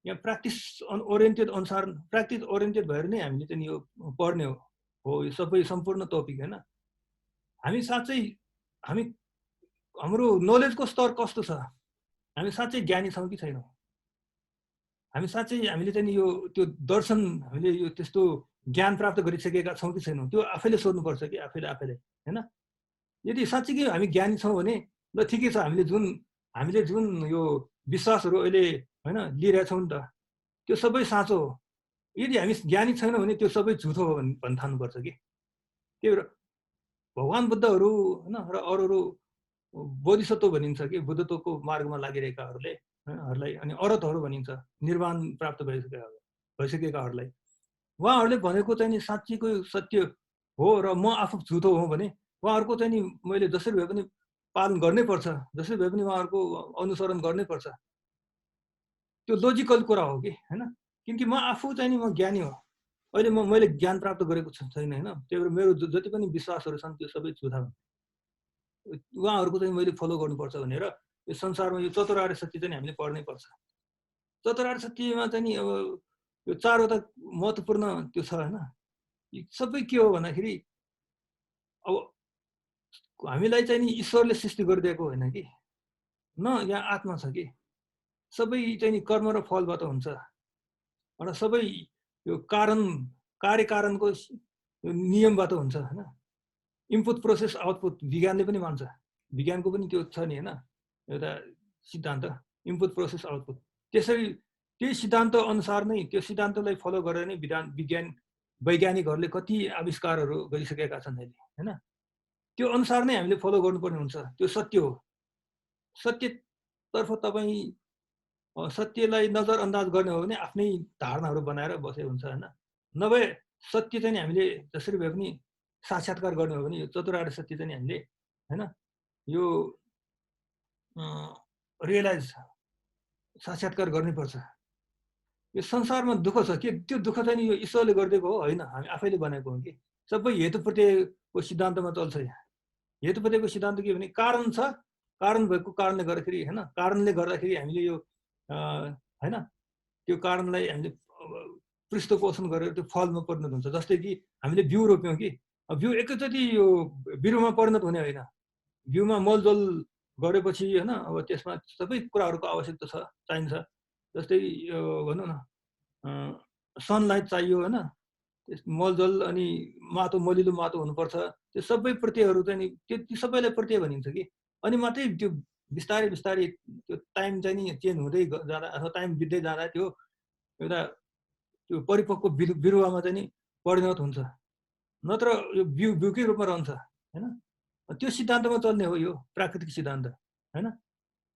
यहाँ प्र्याक्टिस ओरिएन्टेड अनुसार प्र्याक्टिस ओरिएन्टेड भएर नै हामीले चाहिँ यो पढ्ने हो यो सबै सम्पूर्ण टपिक हैन? हामी साँच्चै हाम्रो नलेजको स्तर कस्तो छ? हामी साँच्चै ज्ञानी छौँ कि छैनौँ? हामी साँच्चै हामीले चाहिँ यो त्यो दर्शन हामीले यो त्यस्तो ज्ञान प्राप्त गरिसकेका छौँ कि छैनौँ? त्यो आफैले सोध्नुपर्छ कि आफैले हैन? यदि साँच्चीकै हामी ज्ञानी छौँ भने ल ठिकै छ, हामीले जुन यो विश्वासहरू अहिले हैन लिइरहेछौँ नि त, त्यो सबै साँचो हो। यदि हामी ज्ञानी छैनौँ भने त्यो सबै झुठो हो भन्न थाल्नुपर्छ कि। त्यही भएर भगवान बुद्धहरू हैन र अरू बोधिसत्व भनिन्छ कि बुद्धत्वको मार्गमा लागिरहेकाहरूलाई अनि अरहतहरू भनिन्छ, निर्वाण प्राप्त भइसकेकाहरूलाई। उहाँहरूले भनेको चाहिँ नि साँच्चीको सत्य हो र म आफू झुठो हो भने उहाँहरूको चाहिँ नि मैले जसरी भए पनि पालन गर्नै पर्छ, जसरी भए पनि उहाँहरूको अनुसरण गर्नै पर्छ। त्यो लोजिकल कुरा हो कि हैन? किनकि म आफू चाहिँ नि म ज्ञानी हो। अहिले मैले ज्ञान प्राप्त गरेको छैन हैन? त्यही भएर मेरो जति पनि विश्वासहरू छन् त्यो सबै झुठा हुन्। उहाँहरूको चाहिँ मैले फलो गर्नुपर्छ भनेर यो संसारमा यो चतुर्आर्य सत्य चाहिँ हामीले पढ्नै पर्छ। चतुर्आर्य सत्यमा चाहिँ नि अब यो 4वटा महत्त्वपूर्ण त्यो छ हैन? यी सबै के हो भन्दाखेरि अब हामीलाई चाहिँ नि ईश्वरले सृष्टि गरिदिएको होइन कि, न यहाँ आत्मा छ कि, सबै चाहिँ नि कर्म र फलबाट हुन्छ। र सबै यो कार्यकारणको नियमबाट हुन्छ हैन? इनपुट प्रोसेस आउटपुट विज्ञानले पनि मान्छ। विज्ञानको पनि त्यो छ नि हैन? एउटा सिद्धान्त इनपुट प्रोसेस आउटपुट। त्यसरी त्यही सिद्धान्त अनुसार नै त्यो सिद्धान्तलाई फलो गरेर नै वैज्ञानिकहरूले कति आविष्कारहरू गरिसकेका छन् अहिले हैन? त्यो अनुसार नै हामीले फलो गर्नुपर्ने हुन्छ। त्यो सत्य हो। सत्यतर्फ तपाईँ सत्यलाई नजरअन्दाज गर्ने हो भने आफ्नै धारणाहरू बनाएर बसे हुन्छ हैन? नभए सत्य चाहिँ हामीले जसरी भए पनि साक्षात्कार गर्ने हो भने यो चतुर्आर्य सत्य चाहिँ हामीले हैन? यो रियलाइज साक्षात्कार गर्नुपर्छ। यो संसारमा दुःख छ के, त्यो दुःख चाहिँ यो ईश्वरले गरिदिएको हो होइन, हामी आफैले बनाएको हो कि। सबै हेतुप्रत्ययको सिद्धान्तमा चल्छ यहाँ। हेतुप्रत्ययको सिद्धान्त के भने कारण छ, कारण भएको कारणले गर्दाखेरि हैन, कारणले गर्दाखेरि हामीले यो हैन त्यो कारणलाई हामीले पृष्ठपोषण गरेर त्यो फलमा परिणत हुन्छ। जस्तै कि हामीले बिउ रोप्यौँ कि, बिउ एकैचोटि यो बिरुवामा परिणत हुने होइन। बिउमा मलजल गरेपछि हैन, अब त्यसमा सबै कुराहरूको आवश्यकता छ, चाहिन्छ। जस्तै यो भनौँ न सनलाइट चाहियो हैन, मलजल अनि मलिलो माटो हुनुपर्छ। त्यो सबै प्रत्ययहरू चाहिँ नि त्यो सबैलाई प्रत्यय भनिन्छ कि। अनि मात्रै त्यो बिस्तारै त्यो टाइम चाहिँ नि चेन्ज हुँदै जाँदा अथवा टाइम बित्दै जाँदा त्यो एउटा त्यो परिपक्व बिरुवामा चाहिँ नि परिणत हुन्छ। नत्र यो बिउकै रूपमा रहन्छ हैन? त्यो सिद्धान्तमा चल्ने हो यो प्राकृतिक सिद्धान्त हैन?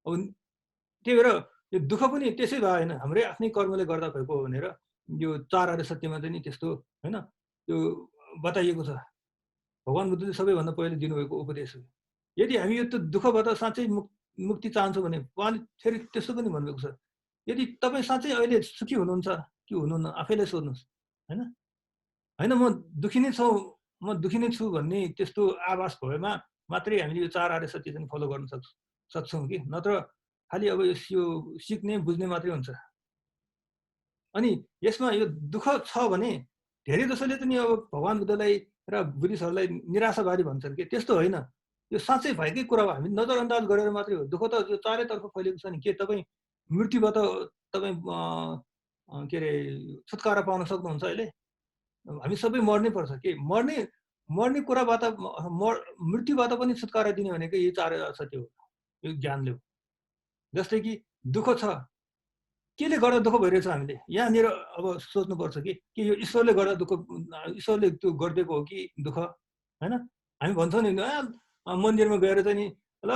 अब त्यही भएर यो दुःख पनि त्यसै भयो होइन, हाम्रै आफ्नै कर्मले गर्दा भएको हो भनेर यो 4 आर्य सत्यमा चाहिँ नि त्यस्तो हैन त्यो बताइएको छ। भगवान बुद्धले सबैभन्दा पहिले दिनुभएको उपदेश हो। यदि हामी यो दुःखबाट साँच्चै मुक्ति चाहन्छौँ भने उहाँले फेरि त्यस्तो पनि भन्नुभएको छ, यदि तपाईँ साँच्चै अहिले सुखी हुनुहुन्छ कि हुनुहुन्न आफैलाई सोध्नुहोस् हैन? होइन म दुखी नै छौँ म दुखी नै छु भन्ने त्यस्तो आभास भएमा मात्रै हामीले यो 4 आर्य सत्य चाहिँ फलो गर्न सक्छौँ कि नत्र खालि अब यो सिक्ने बुझ्ने मात्रै हुन्छ। अनि यसमा यो दुःख छ भने धेरै जसोले पनि अब भगवान बुद्धलाई र बुद्धिस्टहरूलाई निराशावादी भन्छन् कि त्यस्तो होइन। यो साँच्चै भएकै कुरा हो, हामी नजरअन्दाज गरेर मात्रै हो। दुःख त यो चारैतर्फ फैलिएको छ नि, के तपाईँ मृत्युबाट तपाईँ के अरे छुटकारा पाउन सक्नुहुन्छ अहिले? हामी सबै मर्नै पर्छ के मर्ने मर्ने कुराबाट मृत्युबाट पनि छुटकारा दिने भनेको यो चार सत्य हो, यो ज्ञानले हो। जस्तै कि दुःख छ, केले गर्दा दुःख भइरहेछ हामीले यहाँनिर अब सोच्नुपर्छ कि यो ईश्वरले गर्दा दुःख, ईश्वरले त्यो गरिदिएको हो कि दुःख, होइन? हामी भन्छौँ नि मन्दिरमा गएर चाहिँ नि ल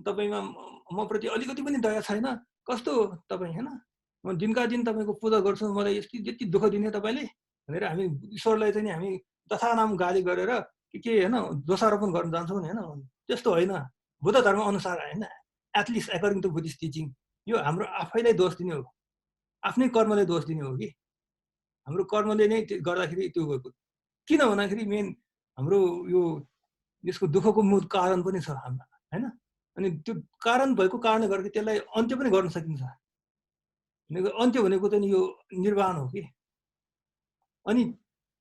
तपाईँमा म प्रति अलिकति पनि दया छैन, कस्तो तपाईँ, होइन? म दिनका दिन तपाईँको पूजा गर्छु, मलाई यति दुःख दिने तपाईँले भनेर हामी ईश्वरलाई चाहिँ हामी जथानाम गाली गरेर के होइन दोषारोपण गर्न जान्छौँ नि, होइन? त्यस्तो होइन। बुद्ध धर्म अनुसार होइन, at least according to Buddhist teaching यो हाम्रो आफैलाई दोष दिने हो, आफ्नै कर्मले दोष दिने हो कि हाम्रो कर्मले नै गर्दाखेरि त्यो भएको। किन भन्दाखेरि मेन हाम्रो यो यसको दुःखको मूल कारण पनि छ हाम्रो, होइन? अनि त्यो कारण भएको कारणले गर्दा त्यसलाई अन्त्य पनि गर्न सकिन्छ। अन्त्य भनेको चाहिँ यो निर्वाण हो कि। अनि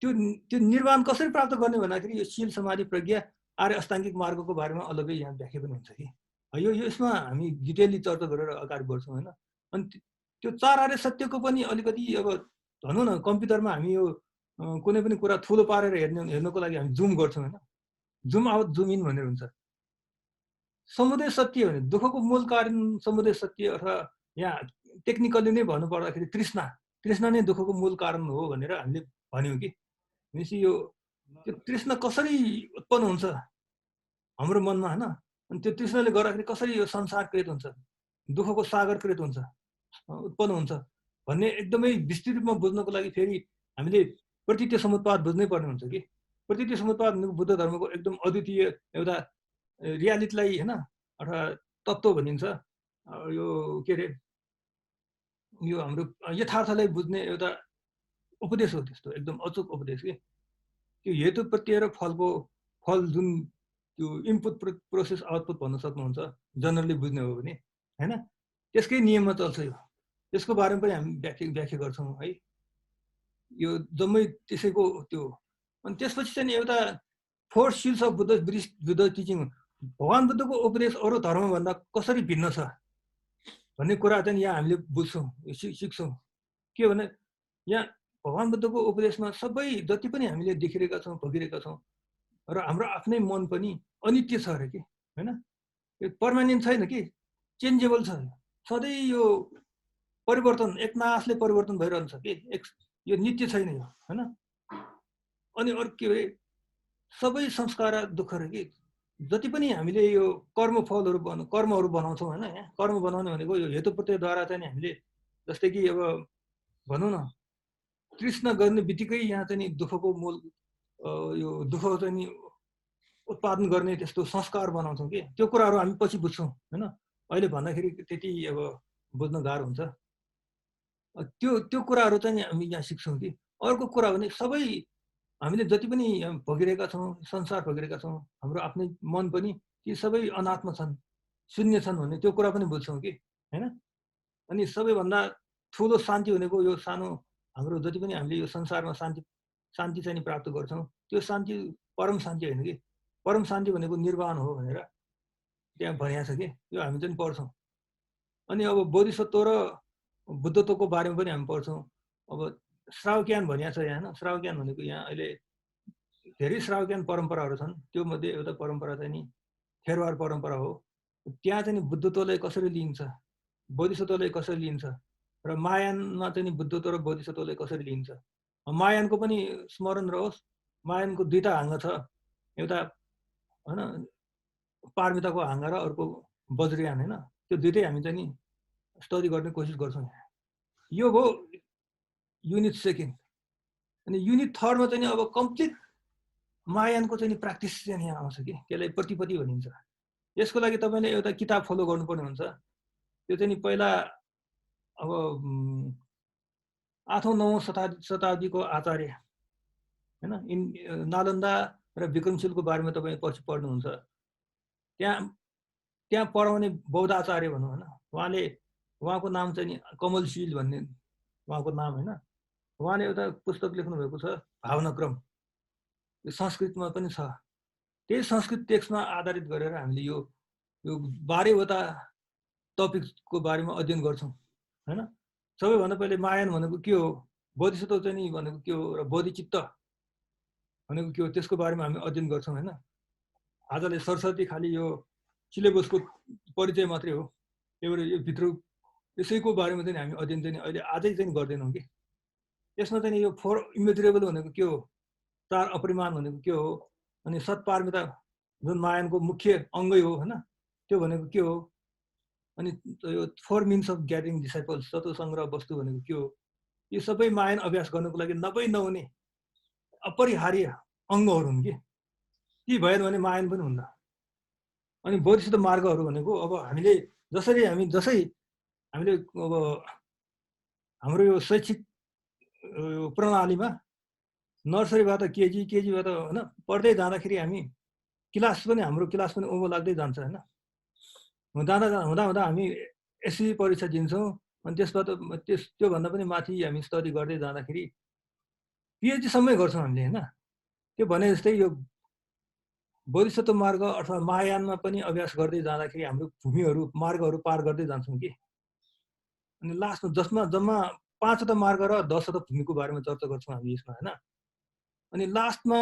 त्यो त्यो निर्वाण कसरी प्राप्त गर्ने भन्दाखेरि यो शील समाधि प्रज्ञा आर्य अष्टाङ्गिक मार्गको बारेमा अलग्गै यहाँ व्याख्या पनि हुन्छ कि यो यसमा हामी डिटेलली चर्चा गरेर अगाडि बढ्छौँ, होइन? अनि त्यो चार आर्य सत्यको पनि अलिकति अब भनौँ न कम्प्युटरमा हामी यो कुनै पनि कुरा ठुलो पारेर हेर्नको लागि हामी जुम गर्छौँ, होइन? जुम आउट जुम इन भनेर हुन्छ। समुदय सत्य भने दुःखको मूल कारण समुदय सत्य, अथवा यहाँ टेक्निकली नै भन्नु पर्दाखेरि तृष्णा नै दुःखको मूल कारण हो भनेर हामीले भन्यौँ कि। भनेपछि यो त्यो तृष्णा कसरी उत्पन्न हुन्छ हाम्रो मनमा, होइन? अनि त्यो तृष्णाले गर्दाखेरि कसरी यो संसार क्रिएट हुन्छ, दुःखको सागर क्रिएट हुन्छ, उत्पन्न हुन्छ भन्ने एकदमै विस्तृत रूपमा बुझ्नको लागि फेरि हामीले प्रतीत्य समुत्पाद बुझ्नै पर्ने हुन्छ कि। प्रतीत्य समुत्पाद भनेको बुद्ध धर्मको एकदम अद्वितीय एउटा रियालिटीलाई, होइन, अथवा तत्त्व भनिन्छ। यो के अरे यो हाम्रो यथार्थलाई बुझ्ने एउटा उपदेश हो, त्यस्तो एकदम अचूक उपदेश कि। त्यो हेतु प्रत्यय र फल जुन त्यो इनपुट प्रोसेस आउटपुट भन्न सक्नुहुन्छ जनरली बुझ्ने हो भने, होइन? त्यसकै नियममा चल्छ यो। त्यसको बारेमा पनि हामी व्याख्या गर्छौँ है। यो जम्मै त्यसैको त्यो। अनि त्यसपछि चाहिँ एउटा फोर सिल्स अफ बुद्ध टिचिङ, भगवान बुद्धको उपदेश अरू धर्मभन्दा कसरी भिन्न छ भन्ने कुरा चाहिँ यहाँ हामीले बुझ्छौँ, सिक्छौँ। के भने यहाँ भगवान बुद्धको उपदेशमा सबै जति पनि हामीले देखिरहेका छौँ, भोगिरहेका छौँ, र हाम्रो आफ्नै मन पनि अनित्य छ अरे कि, होइन? यो पर्मानेन्ट छैन कि, चेन्जेबल छ। सधैँ यो परिवर्तन एकनासले परिवर्तन भइरहन्छ कि, यो नित्य छैन यो, होइन? अनि अरू के अरे सबै संस्कार दुःख अरे कि। जति पनि हामीले यो कर्मफलहरू कर्महरू बनाउँछौँ, होइन? यहाँ कर्म बनाउने भनेको यो हेतु प्रत्ययद्वारा चाहिँ हामीले, जस्तै कि अब भनौँ न तृष्णा गर्ने बित्तिकै यहाँ चाहिँ दुःखको मूल यो दुःख चाहिँ उत्पादन गर्ने त्यस्तो संस्कार बनाउँछौँ कि। त्यो कुराहरू हामी पछि बुझ्छौँ, होइन? अहिले भन्दाखेरि त्यति अब बुझ्न गाह्रो हुन्छ। त्यो कुराहरू चाहिँ हामी यहाँ सिक्छौँ कि। अर्को कुरा भने सबै हामीले जति पनि भोगिरहेका छौँ, संसार भोगिरहेका छौँ, हाम्रो आफ्नै मन पनि ती सबै अनात्मा छन्, शून्य छन् भन्ने त्यो कुरा पनि बुझ्छौँ कि, होइन? अनि सबैभन्दा ठुलो शान्ति भनेको यो सानो हाम्रो जति पनि हामीले यो संसारमा शान्ति चाहिँ प्राप्त गर्छौँ, त्यो शान्ति परम शान्ति होइन कि। परम शान्ति भनेको निर्वाण हो भनेर त्यहाँ भनिएको छ कि। यो हामी चाहिँ पढ्छौँ। अनि अब बोधिसत्व र बुद्धत्वको बारेमा पनि हामी पढ्छौँ। अब श्रावज्ञान भनिएको छ यहाँ, होइन? श्रावज्ञान भनेको यहाँ अहिले धेरै श्रावज्ञान परम्पराहरू छन्। त्यो मध्ये एउटा परम्परा चाहिँ नि थेरवाद परम्परा हो। त्यहाँ चाहिँ बुद्धत्वलाई कसरी लिइन्छ, बोधिसत्वलाई कसरी लिइन्छ, र महायानमा चाहिँ बुद्धत्व र बोधिसत्वलाई कसरी लिइन्छ। महायानको पनि स्मरण रहोस्, महायानको दुईटा हाँग छ, एउटा होइन पारमिताको हाँग र अर्को वज्रयान, होइन? त्यो दुइटै हामी चाहिँ नि स्टडी गर्ने कोसिस गर्छौँ यहाँ। यो हो युनिट सेकेन्ड। अनि युनिट थर्डमा चाहिँ अब कम्प्लिट महायानको चाहिँ प्र्याक्टिस चाहिँ यहाँ आउँछ कि, त्यसलाई प्रतिपत्ति भनिन्छ। यसको लागि तपाईँले एउटा किताब फलो गर्नुपर्ने हुन्छ। त्यो चाहिँ नि पहिला अब 8औँ 9औँ शताब्दीको आचार्य हैन। नालन्दा र विक्रमशीलको बारेमा तपाईँ पछि पढ्नुहुन्छ। त्यहाँ पढाउने बौद्धाचार्य भनौँ हैन, उहाँको नाम चाहिँ नि कमलशील भन्ने उहाँको नाम हैन। उहाँले एउटा पुस्तक लेख्नु भएको छ भावनाक्रम, यो संस्कृतमा पनि छ। त्यही संस्कृत टेक्स्टमा आधारित गरेर हामीले यो 12वटा टपिकको बारेमा अध्ययन गर्छौँ हैन। सबैभन्दा पहिले मायन भनेको के हो, बोधिसत्व चाहिँ नि भनेको के हो, र बोधिचित्त भनेको के हो, त्यसको बारेमा हामी अध्ययन गर्छौँ हैन। आजले सरस्वती खालि यो सिलेबसको परिचय मात्रै हो, यो भित्र यसैको बारेमा चाहिँ हामी अध्ययन चाहिँ अहिले आजै चाहिँ गर्दैनौँ कि। यसमा चाहिँ यो 4 इमेजरेबल भनेको के हो, 4 अपरिमाण भनेको के हो, अनि सत्पारमिता जुन मायनको मुख्य अङ्गै हो हैन, त्यो भनेको के हो, अनि यो 4 मिन्स अफ ग्यादरिङ डिसाइपल्स, तत्त्व सङ्ग्रह वस्तु भनेको के हो, यो सबै मायन अभ्यास गर्नको लागि नहुने अपरिहार्य अङ्गहरू हुन् कि। ती भएन भने मायन पनि हुन्न। अनि बोधिसत्व मार्गहरू भनेको अब हामीले जसै हामीले अब हाम्रो यो शैक्षिक प्रणालीमा नर्सरीबाट केजीबाट हैन पढ्दै जाँदाखेरि हामी हाम्रो क्लास पनि ओभर लाग्दै जान्छ हैन। हुँदा हामी एससी परीक्षा दिन्छौँ, अनि त्यसबाट त्योभन्दा पनि माथि हामी स्टडी गर्दै जाँदाखेरि पिएचडीसम्मै गर्छौँ हामीले हैन। त्यो भने जस्तै यो बोधिसत्व मार्ग अथवा महायानमा पनि अभ्यास गर्दै जाँदाखेरि हाम्रो मार्गहरू पार गर्दै जान्छौँ कि। अनि लास्टमा जसमा जम्मा 5वटा मार्ग र 10वटा भूमिको बारेमा चर्चा गर्छौँ हामी यसमा हैन। अनि लास्टमा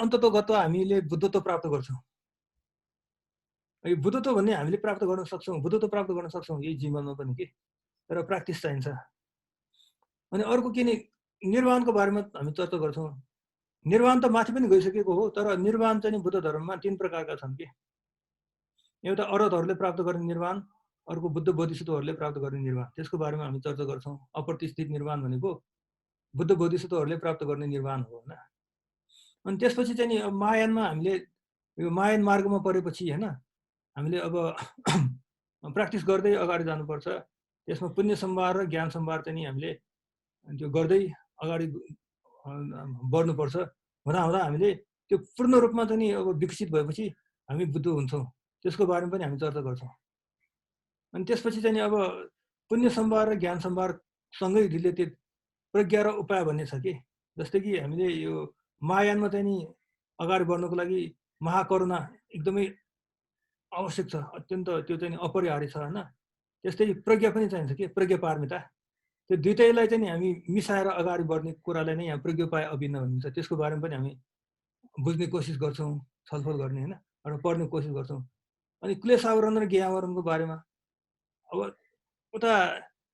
अन्ततोगत्वा हामीले बुद्धत्व प्राप्त गर्छौँ। यो बुद्धत्व भन्ने हामीले प्राप्त गर्न सक्छौँ, बुद्धत्व प्राप्त गर्न सक्छौँ यही जीवनमा पनि कि, तर प्र्याक्टिस चाहिन्छ। अनि अर्को के नि, निर्वाणको बारेमा हामी चर्चा गर्छौँ। निर्वाण त माथि पनि गइसकेको हो, तर निर्वाण चाहिँ बुद्ध धर्ममा 3 प्रकारका छन् कि। एउटा अरहतहरूले प्राप्त गर्ने निर्वाण, अर्को बुद्ध बोधिसत्वहरूले प्राप्त गर्ने निर्वाण, त्यसको बारेमा हामी चर्चा गर्छौँ। अप्रतिष्ठित निर्वाण भनेको बुद्ध बोधिसत्वहरूले प्राप्त गर्ने निर्वाण हो हैन। अनि त्यसपछि चाहिँ नि महायानमा हामीले यो महायान मार्गमा परेपछि हैन, हामीले अब प्र्याक्टिस गर्दै अगाडि जानुपर्छ। त्यसमा पुण्य सम्भार र ज्ञान सम्भार चाहिँ नि हामीले त्यो गर्दै अगाडि बढ्नुपर्छ। हुँदा हामीले त्यो पूर्ण रूपमा चाहिँ नि अब विकसित भएपछि हामी बुद्ध हुन्छौँ, त्यसको बारेमा पनि हामी चर्चा गर्छौँ। अनि त्यसपछि चाहिँ नि अब पुण्य सम्भार र ज्ञान सम्भार सँगै रिलेटेड प्रज्ञा र उपाय भन्ने छ कि। जस्तै कि हामीले यो महायानमा चाहिँ नि अगाडि बढ्नको लागि महाकरुणा एकदमै आवश्यक छ, अत्यन्त त्यो चाहिँ अपरिहार्य छ हैन। त्यस्तै प्रज्ञा पनि चाहिन्छ कि, प्रज्ञा पारमिता। त्यो दुईटैलाई चाहिँ नि हामी मिसाएर अगाडि बढ्ने कुरालाई नै यहाँ प्रज्ञोपाय अभिन्न भनिन्छ। त्यसको बारेमा पनि हामी बुझ्ने कोसिस गर्छौँ, छलफल गर्ने हैन, र पढ्ने कोसिस गर्छौँ। अनि क्लेश आवरण र ज्ञ आवरणको बारेमा अब उता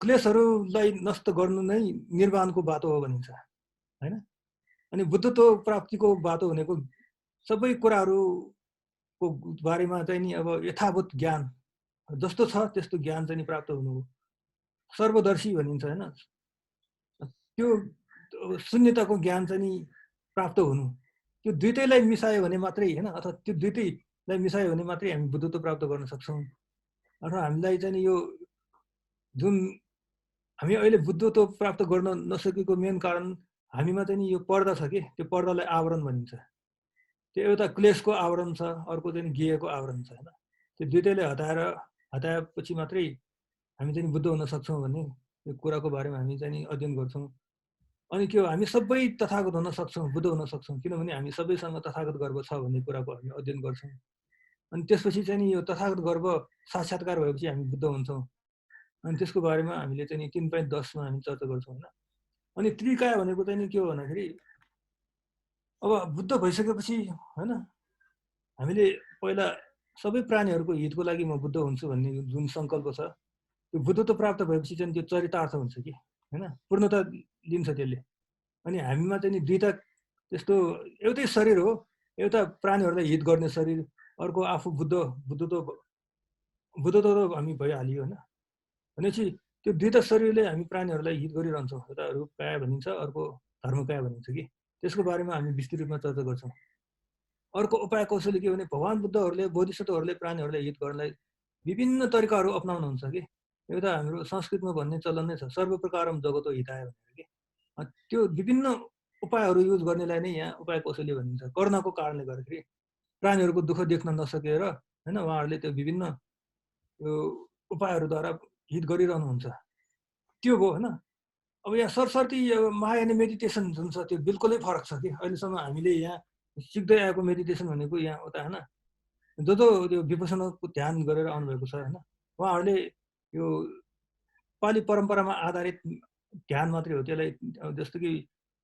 क्लेशहरूलाई नष्ट गर्नु नै निर्वाणको बाटो हो भनिन्छ हैन। अनि बुद्धत्व प्राप्तिको बाटो भनेको सबै कुराहरूको बारेमा चाहिँ नि अब यथाभूत ज्ञान, जस्तो छ त्यस्तो ज्ञान चाहिँ नि प्राप्त हुनु हो। सर्वदर्शी भनिन्छ हैन। त्यो शून्यताको ज्ञान चाहिँ नि प्राप्त हुनु, त्यो दुईटैलाई मिसायो भने मात्रै हैन, अथवा त्यो दुईटैलाई मिसायो भने मात्रै हामी बुद्धत्व प्राप्त गर्न सक्छौँ। अथवा हामीलाई चाहिँ नि यो जुन हामी अहिले बुद्धत्व प्राप्त गर्न नसकेको मेन कारण हामीमा चाहिँ नि यो पर्दा छ कि, त्यो पर्दालाई आवरण भनिन्छ। त्यो एउटा क्लेशको आवरण छ, अर्को चाहिँ ज्ञेयको आवरण छ हैन। त्यो दुईटैलाई हटाएपछि मात्रै हामी चाहिँ बुद्ध हुन सक्छौँ भन्ने यो कुराको बारेमा हामी चाहिँ नि अध्ययन गर्छौँ। अनि के हो, हामी सबै तथागत हुन सक्छौँ, बुद्ध हुन सक्छौँ, किनभने हामी सबैसँग तथागत गर्व छ भन्ने कुराको हामी अध्ययन गर्छौँ। अनि त्यसपछि चाहिँ नि यो तथागत गर्व साक्षात्कार भएपछि हामी बुद्ध हुन्छौँ। अनि त्यसको बारेमा हामीले चाहिँ 3.10मा हामी चर्चा गर्छौँ हैन। अनि त्रिकाय भनेको चाहिँ नि के हो भन्दाखेरि अब बुद्ध भइसकेपछि हैन, हामीले पहिला सबै प्राणीहरूको हितको लागि म बुद्ध हुन्छु भन्ने जुन सङ्कल्प छ, त्यो बुद्धत्व प्राप्त भएपछि चाहिँ त्यो चरितार्थ हुन्छ कि हैन, पूर्णता लिन्छ त्यसले। अनि हामीमा चाहिँ नि दुईटा त्यस्तो, एउटै शरीर हो, एउटा प्राणीहरूलाई हित गर्ने शरीर, अर्को आफू बुद्धत्व हामी भइहालियो हैन। भनेपछि त्यो दुईटा शरीरले हामी प्राणीहरूलाई हित गरिरहन्छौँ। एउटा रूपकाय भनिन्छ, अर्को धर्मकाय भनिन्छ कि। त्यसको बारेमा हामी विस्तृत रूपमा चर्चा गर्छौँ। अर्को उपाय कौशल के भने भगवान बुद्धहरूले बोधिसत्वहरूले प्राणीहरूलाई हित गर्नलाई विभिन्न तरिकाहरू अपनाउनुहुन्छ कि। एउटा हाम्रो संस्कृतमा भन्ने चलन नै छ, सर्वप्रकारम जगतो हिताय भनेर कि। त्यो विभिन्न उपायहरू युज गर्नेलाई नै यहाँ उपाय कौशल्य भनिन्छ। कोरोनाको कारणले गर्दाखेरि प्राणीहरूको दुःख देख्न नसकेर हैन उहाँहरूले त्यो विभिन्न यो उपायहरूद्वारा हित गरिरहनुहुन्छ। त्यो भयो हैन। अब यहाँ सरसर्ती यो माया अनि मेडिटेसन जुन छ त्यो बिल्कुलै फरक छ कि अहिलेसम्म हामीले यहाँ सिक्दै आएको मेडिटेसन भनेको यहाँ उता हैन जो त्यो विपसनाको ध्यान गरेर आउनुभएको छ हैन उहाँहरूले यो पाली परम्परामा आधारित ध्यान मात्रै हो। त्यसलाई जस्तो कि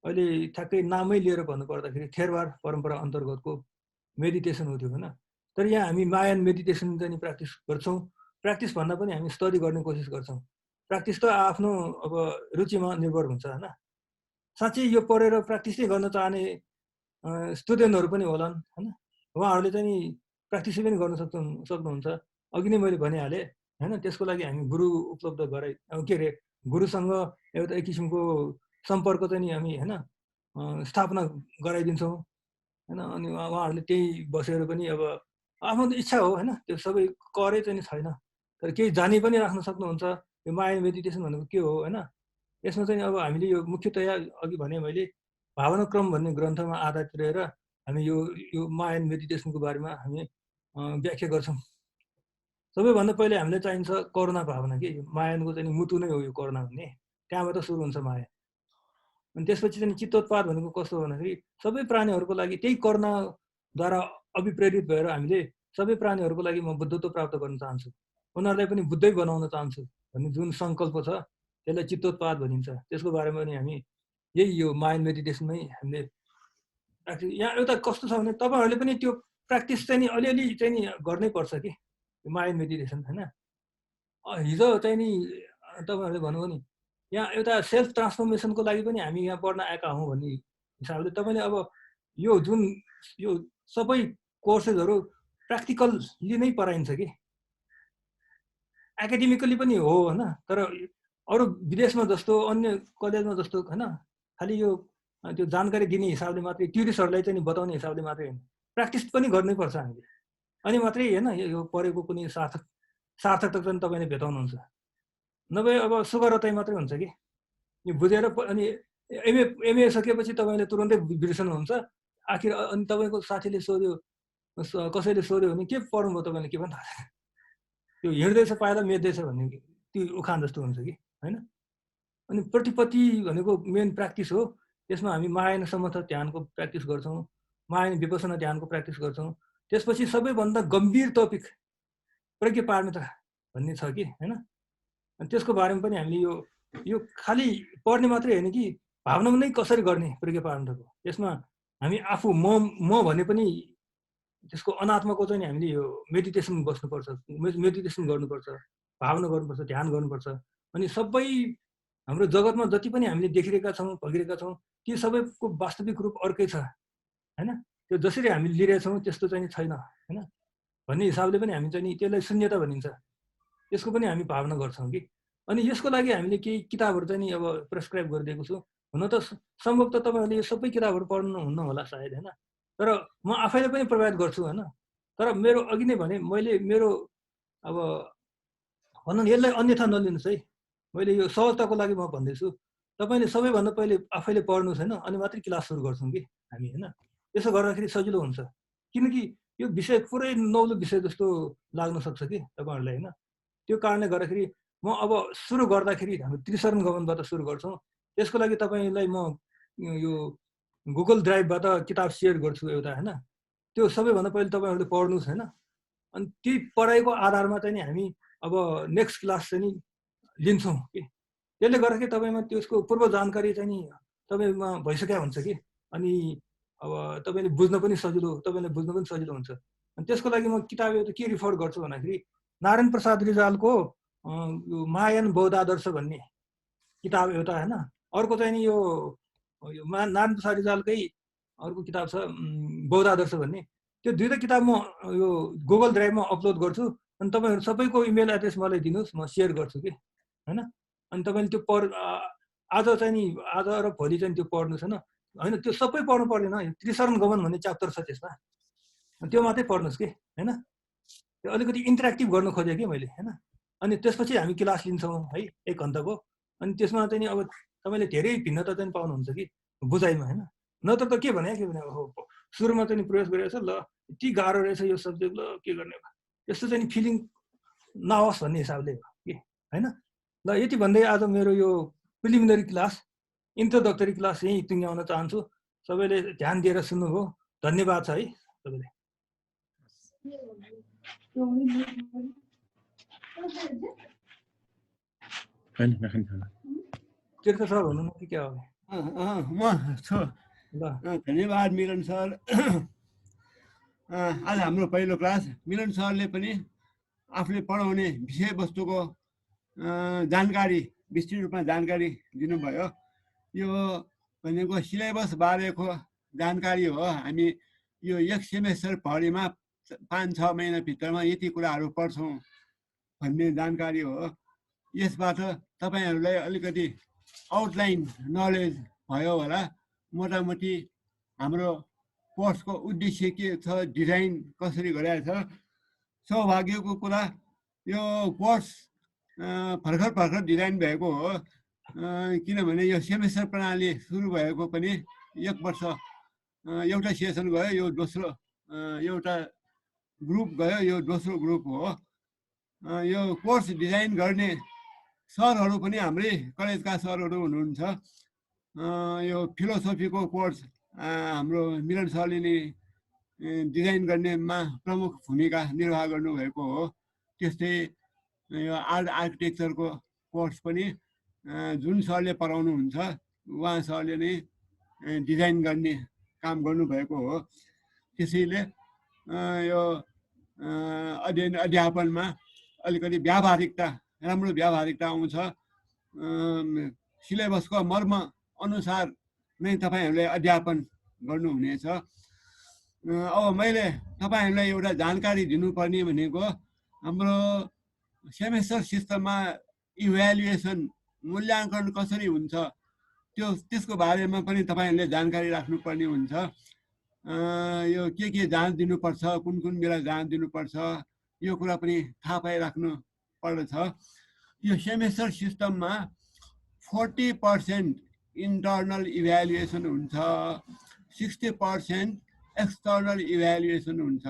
अहिले ठ्याक्कै नामै लिएर भन्नुपर्दाखेरि थेरवाद परम्परा अन्तर्गतको मेडिटेसन हो त्यो हैन। तर यहाँ हामी मायन मेडिटेसन चाहिँ प्र्याक्टिस गर्छौँ। प्र्याक्टिस भन्दा पनि हामी स्टडी गर्ने कोसिस गर्छौँ। प्र्याक्टिस त आफ्नो अब रुचिमा निर्भर हुन्छ हैन। साँच्चै यो पढेर प्र्याक्टिसै गर्न चाहने स्टुडेन्टहरू पनि होलान् हैन। उहाँहरूले चाहिँ प्र्याक्टिसै पनि गर्न सक्नुहुन्छ। अघि नै मैले भनिहालेँ हैन। त्यसको लागि हामी गुरु उपलब्ध गराइ के अरे गुरुसँग एउटा एक किसिमको सम्पर्क चाहिँ नि हामी हैन स्थापना गराइदिन्छौँ हैन। अनि उहाँहरूले त्यही बसेर पनि अब आफ्नो इच्छा हो हैन। त्यो सबै करै चाहिँ छैन। तर केही जानी पनि राख्न सक्नुहुन्छ। यो माया मेडिटेसन भनेको के हो हैन। यसमा चाहिँ अब हामीले यो मुख्यतया अघि भने मैले भावनाक्रम भन्ने ग्रन्थमा आधारित रहेर हामी यो माया मेडिटेसनको बारेमा हामी व्याख्या गर्छौँ। सबैभन्दा पहिले हामीलाई चाहिन्छ करुणा भावना कि मायाको चाहिँ मुटु नै हो यो करुणा भन्ने। त्यहाँबाट सुरु हुन्छ माया। अनि त्यसपछि चाहिँ चित्तोत्पाद भनेको कस्तो भन्दाखेरि सबै प्राणीहरूको लागि त्यही करुणाद्वारा अभिप्रेरित भएर हामीले सबै प्राणीहरूको लागि म बुद्धत्व प्राप्त गर्न चाहन्छु, उनीहरूलाई पनि बुद्धै बनाउन चाहन्छु भन्ने जुन सङ्कल्प छ त्यसलाई चित्तोत्पाद भनिन्छ। त्यसको बारेमा पनि हामी यही यो माइन्ड मेडिटेसनमै हामीले यहाँ एउटा कस्तो छ भने तपाईँहरूले पनि त्यो प्र्याक्टिस चाहिँ नि अलिअलि चाहिँ नि गर्नै पर्छ कि माइन्ड मेडिटेसन हैन। हिजो चाहिँ नि तपाईँहरूले भन्नुभयो नि यहाँ एउटा सेल्फ ट्रान्सफर्मेसनको लागि पनि हामी यहाँ पढ्न आएका हौँ भन्ने हिसाबले तपाईँले अब यो जुन यो सबै कोर्सेसहरू प्र्याक्टिकल्ली नै पढाइन्छ कि एकाडेमिकली पनि हो हैन। तर अरू विदेशमा जस्तो अन्य कलेजमा जस्तो हैन खालि यो त्यो जानकारी दिने हिसाबले मात्रै ट्युरिस्टहरूलाई चाहिँ बताउने हिसाबले मात्रै हैन, प्र्याक्टिस पनि गर्नैपर्छ हामीले। अनि मात्रै हैन यो पढेको कुनै सार्थकता पनि तपाईँले भेटाउनुहुन्छ। नभए अब सुगरताई मात्रै हुन्छ कि यो बुझेर अनि एमए सकेपछि तपाईँले तुरन्तै बिर्सनुहुन्छ। आखिर अनि तपाईँको साथीले सोध्यो कसैले सोध्यो भने के पढ्नुभयो तपाईँले के पनि थाहा छैन। त्यो हिँड्दैछ पाइला मेच्दैछ भन्ने त्यो उखान जस्तो हुन्छ कि हैन। अनि प्रतिपत्ति भनेको मेन प्र्याक्टिस हो। त्यसमा हामी मायन समर्थ ध्यानको प्र्याक्टिस गर्छौँ, मायन विपसना ध्यानको प्र्याक्टिस गर्छौँ। त्यसपछि सबैभन्दा गम्भीर टपिक प्रज्ञा पारमिता भन्ने छ कि हैन। अनि त्यसको बारेमा पनि हामीले यो खालि पढ्ने मात्रै होइन कि भावनामा नै कसरी गर्ने प्रज्ञा पारमिताको यसमा हामी आफू म भने पनि त्यसको अनात्माको चाहिँ हामीले यो मेडिटेसन बस्नुपर्छ, मेडिटेसन गर्नुपर्छ, भावना गर्नुपर्छ, ध्यान गर्नुपर्छ। अनि सबै हाम्रो जगतमा जति पनि हामीले देखिरहेका छौँ भगिरहेका छौँ ती सबैको वास्तविक रूप अर्कै छ हैन। त्यो जसरी हामी लिइरहेछौँ त्यस्तो चाहिँ छैन हैन भन्ने हिसाबले पनि हामी चाहिँ त्यसलाई शून्यता भनिन्छ। यसको पनि हामी भावना गर्छौँ कि। अनि यसको लागि हामीले केही किताबहरू चाहिँ नि अब प्रेस्क्राइब गरिदिएको छु। हुन त सम्भवतः तपाईँहरूले यो सबै किताबहरू पढ्नुहुन्न होला सायद हैन। तर म आफैले पनि प्रभावित गर्छु हैन। तर मेरो अघि नै भने मैले मेरो अब भनौँ न यसलाई अन्यथा नलिनुहोस् है। मैले यो सहजताको लागि म भन्दैछु। तपाईँले सबैभन्दा पहिले आफैले पढ्नुहोस् हैन अनि मात्रै क्लास सुरु गर्छौँ कि हामी हैन। त्यसो गर्दाखेरि सजिलो हुन्छ। किनकि यो विषय पुरै नौलो विषय जस्तो लाग्न सक्छ कि तपाईँहरूलाई हैन। त्यो कारणले गर्दाखेरि म अब सुरु गर्दाखेरि हामी त्रिशरण गमनबाट सुरु गर्छौँ। त्यसको लागि तपाईँलाई म यो गुगल ड्राइभबाट किताब सेयर गर्छु एउटा हैन। त्यो सबैभन्दा पहिले तपाईँहरूले पढ्नुहोस् हैन। अनि त्यही पढाइको आधारमा चाहिँ नि हामी अब नेक्स्ट क्लास चाहिँ नि लिन्छौँ कि। त्यसले गर्दाखेरि तपाईँमा त्यसको पूर्व जानकारी चाहिँ नि तपाईँमा भइसकेको हुन्छ कि। अनि अब तपाईँले बुझ्न पनि सजिलो हुन्छ। अनि त्यसको लागि म किताब एउटा के रिफर गर्छु भन्दाखेरि नारायण प्रसाद रिजालको यो महायान बौद्ध आदर्श भन्ने किताब एउटा हैन। अर्को चाहिँ नि यो नारायण प्रसाद रिजालकै अर्को किताब छ बौद्ध आदर्श भन्ने। त्यो दुईटा किताब म यो गुगल ड्राइभमा अपलोड गर्छु। अनि तपाईँहरू सबैको इमेल एड्रेस मलाई दिनुहोस्, म सेयर गर्छु कि हैन। अनि तपाईँले त्यो आज चाहिँ नि आज र भोलि चाहिँ त्यो पढ्नुहोस् हैन। त्यो सबै पढ्नु पर्दैन। त्रिशरण गमन भन्ने च्याप्टर छ त्यसमा, त्यो मात्रै पढ्नुहोस् कि हैन। त्यो अलिकति इन्टरेक्टिभ गर्न खोजेँ कि मैले हैन। अनि त्यसपछि हामी क्लास लिन्छौँ है 1 घन्टाको। अनि त्यसमा चाहिँ नि अब तपाईँले धेरै भिन्नता चाहिँ पाउनुहुन्छ कि बुझाइमा हैन। नत्र त के भने हो सुरुमा चाहिँ प्रवेश गरेछ ल यति गाह्रो रहेछ यो सब्जेक्ट ल के गर्ने यस्तो चाहिँ फिलिङ नहोस् भन्ने हिसाबले हो के हैन। ल यति भन्दै आज मेरो यो प्रिलिमिनरी क्लास इन्ट्रोडक्टरी क्लास यहीँ टुङ्ग्याउन चाहन्छु। सबैले ध्यान दिएर सुन्नुभयो, धन्यवाद छ है सबैले। तीर्थ सर हुनु न कि क्या हो? म छु। धन्यवाद मिलन सर। आज हाम्रो पहिलो क्लास मिलन सरले पनि आफूले पढाउने विषयवस्तुको जानकारी विस्तृत रूपमा जानकारी दिनुभयो। यो भनेको सिलेबस बारेको जानकारी हो। हामी यो एक सेमेस्टर पढेमा 5-6 महिनाभित्रमा यति कुराहरू पढ्छौँ भन्ने जानकारी हो। यसबाट तपाईँहरूलाई अलिकति आउटलाइन नलेज भयो होला। मोटामोटी हाम्रो कोर्सको उद्देश्य के छ, डिजाइन कसरी गरिएको छ। सौभाग्यको कुरा यो कोर्स भर्खर डिजाइन भएको हो। किनभने यो सेमेस्टर प्रणाली सुरु भएको पनि 1 वर्ष एउटा सेसन गयो, यो दोस्रो एउटा ग्रुप गयो, यो दोस्रो ग्रुप हो। यो कोर्स डिजाइन गर्ने सरहरू पनि हाम्रै कलेजका सरहरू हुनुहुन्छ। यो फिलोसफीको कोर्स हाम्रो मिलन सरले नै डिजाइन गर्नेमा प्रमुख भूमिका निर्वाह गर्नुभएको हो। त्यस्तै यो आर्किटेक्चरको कोर्स पनि जुन सरले पढाउनुहुन्छ उहाँ सरले नै डिजाइन गर्ने काम गर्नुभएको हो। त्यसैले यो अध्ययन अध्यापनमा अलिकति व्यावहारिकता, राम्रो व्यावहारिकता आउँछ। सिलेबसको मर्म अनुसार नै तपाईँहरूले अध्यापन गर्नुहुनेछ। अब मैले तपाईँहरूलाई एउटा जानकारी दिनुपर्ने भनेको हाम्रो सेमेस्टर सिस्टममा इभ्यालुएसन मूल्याङ्कन कसरी हुन्छ त्यसको बारेमा पनि तपाईँहरूले जानकारी राख्नुपर्ने हुन्छ। यो के जाँच दिनुपर्छ, कुन बेला जाँच दिनुपर्छ, यो कुरा पनि थाहा पाइराख्नु पर्दछ। यो सेमेस्टर सिस्टममा 40% इन्टर्नल इभ्यालुएसन हुन्छ, 60% एक्सटर्नल इभ्यालुएसन हुन्छ।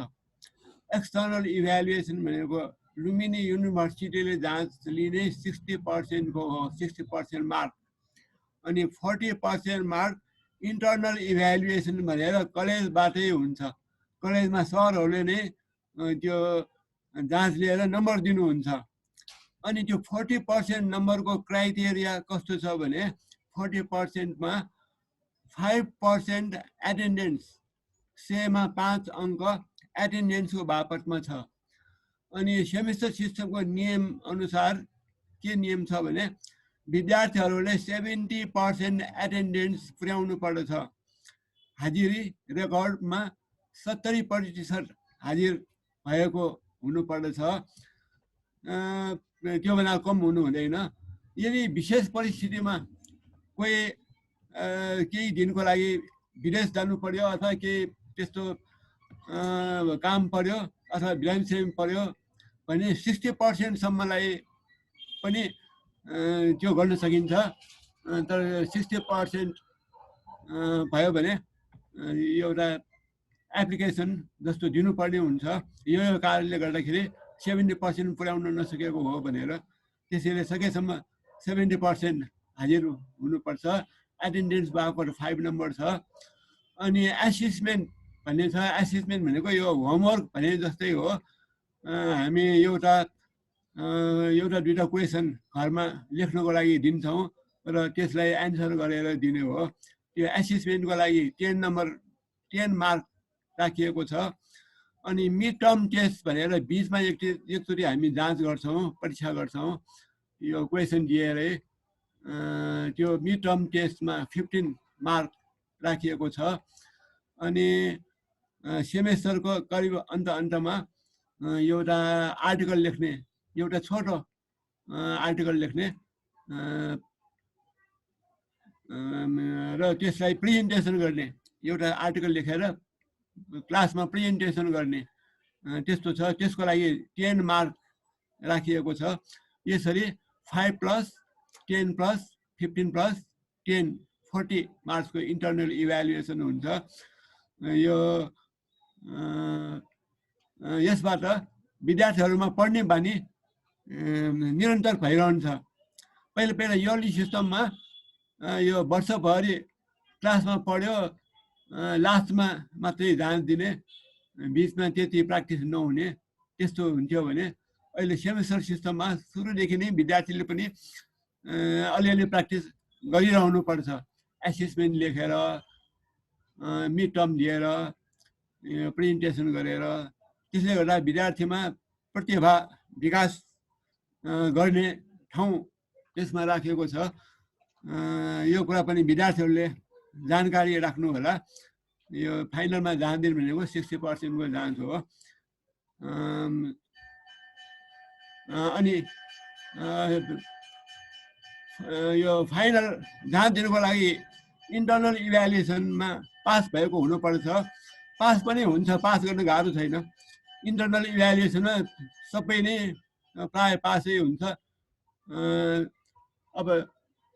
एक्सटर्नल इभ्यालुएसन भनेको लुम्बिनी युनिभर्सिटीले जाँच लिने 60% को हो, 60% मार्क। अनि 40% मार्क इन्टर्नल इभ्यालुएसन भनेर कलेजबाटै हुन्छ। कलेजमा सरहरूले नै त्यो जाँच लिएर नम्बर दिनुहुन्छ। अनि त्यो 40% नम्बरको क्राइटेरिया कस्तो छ भने 40% मा 5% एटेन्डेन्स, 100 मा 5 अङ्क एटेन्डेन्सको बापतमा छ। अनि सेमेस्टर सिस्टमको नियम अनुसार के नियम छ भने विद्यार्थीहरूले 70% एटेन्डेन्स पुर्याउनु पर्दछ। हाजिरी रेकर्डमा 70% हाजिर भएको हुनुपर्दछ। त्योभन्दा कम हुनु हुँदैन। यदि विशेष परिस्थितिमा कोही केही दिनको लागि विदेश जानु पर्यो अथवा केही त्यस्तो काम पर्यो अथवा बिरामी पर्यो भने 60% सम्मलाई पनि त्यो गर्न सकिन्छ। तर 60% भयो भने एउटा एप्लिकेसन जस्तो दिनुपर्ने हुन्छ। यो कारणले गर्दाखेरि 70% पुर्याउन नसकेको हो भनेर। त्यसैले सकेसम्म 70% हाजिर हुनुपर्छ। एटेन्डेन्स बापत 5 नम्बर छ। अनि एसेसमेन्ट भन्ने छ। एसेसमेन्ट भनेको यो होमवर्क भने जस्तै हो। हामी एउटा 2टा क्वेसन घरमा लेख्नको लागि दिन्छौँ र त्यसलाई एन्सर गरेर दिने हो। त्यो एसेसमेन्टको लागि 10 मार्क राखिएको छ। अनि मिड टर्म टेस्ट भनेर बिचमा एकचोटि हामी जाँच गर्छौँ, परीक्षा गर्छौँ यो क्वेसन दिएरै। त्यो मिड टर्म टेस्टमा 15 मार्क राखिएको छ। अनि सेमेस्टरको करिब अन्तमा एउटा आर्टिकल लेख्ने, एउटा छोटो आर्टिकल लेख्ने र त्यसलाई प्रेजेन्टेसन गर्ने, एउटा आर्टिकल लेखेर क्लासमा प्रेजेन्टेसन गर्ने त्यस्तो छ। त्यसको लागि 10 मार्क राखिएको छ। यसरी 5+10+15+10 40 मार्क्सको इन्टर्नल इभ्यालुएसन हुन्छ। यो यसबाट विद्यार्थीहरूमा पढ्ने बानी निरन्तर भइरहन्छ। पहिला इयरली सिस्टममा यो वर्षभरि क्लासमा पढ्यो, लास्टमा मात्रै जान दिने, बिचमा त्यति प्र्याक्टिस नहुने, त्यस्तो हुन्थ्यो भने अहिले सेमेस्टर सिस्टममा सुरुदेखि नै विद्यार्थीले पनि अलिअलि प्र्याक्टिस गरिरहनु पर्छ। एसेसमेन्ट लेखेर, मिड टर्म दिएर, प्रेजेन्टेसन गरेर, त्यसले गर्दा विद्यार्थीमा प्रतिभा विकास गर्ने ठाउँ त्यसमा राखेको छ। यो कुरा पनि विद्यार्थीहरूले जानकारी राख्नु होला। यो फाइनलमा जाँदैन भनेको 60% को जान्छ हो। अनि यो फाइनल जाँच दिनुको लागि इन्टर्नल इभ्यालुएसनमा पास भएको हुनुपर्छ। पास पनि हुन्छ, पास गर्न गाह्रो छैन। इन्टर्नल इभ्यालुएसनमा सबै नै प्राय पासै हुन्छ। अब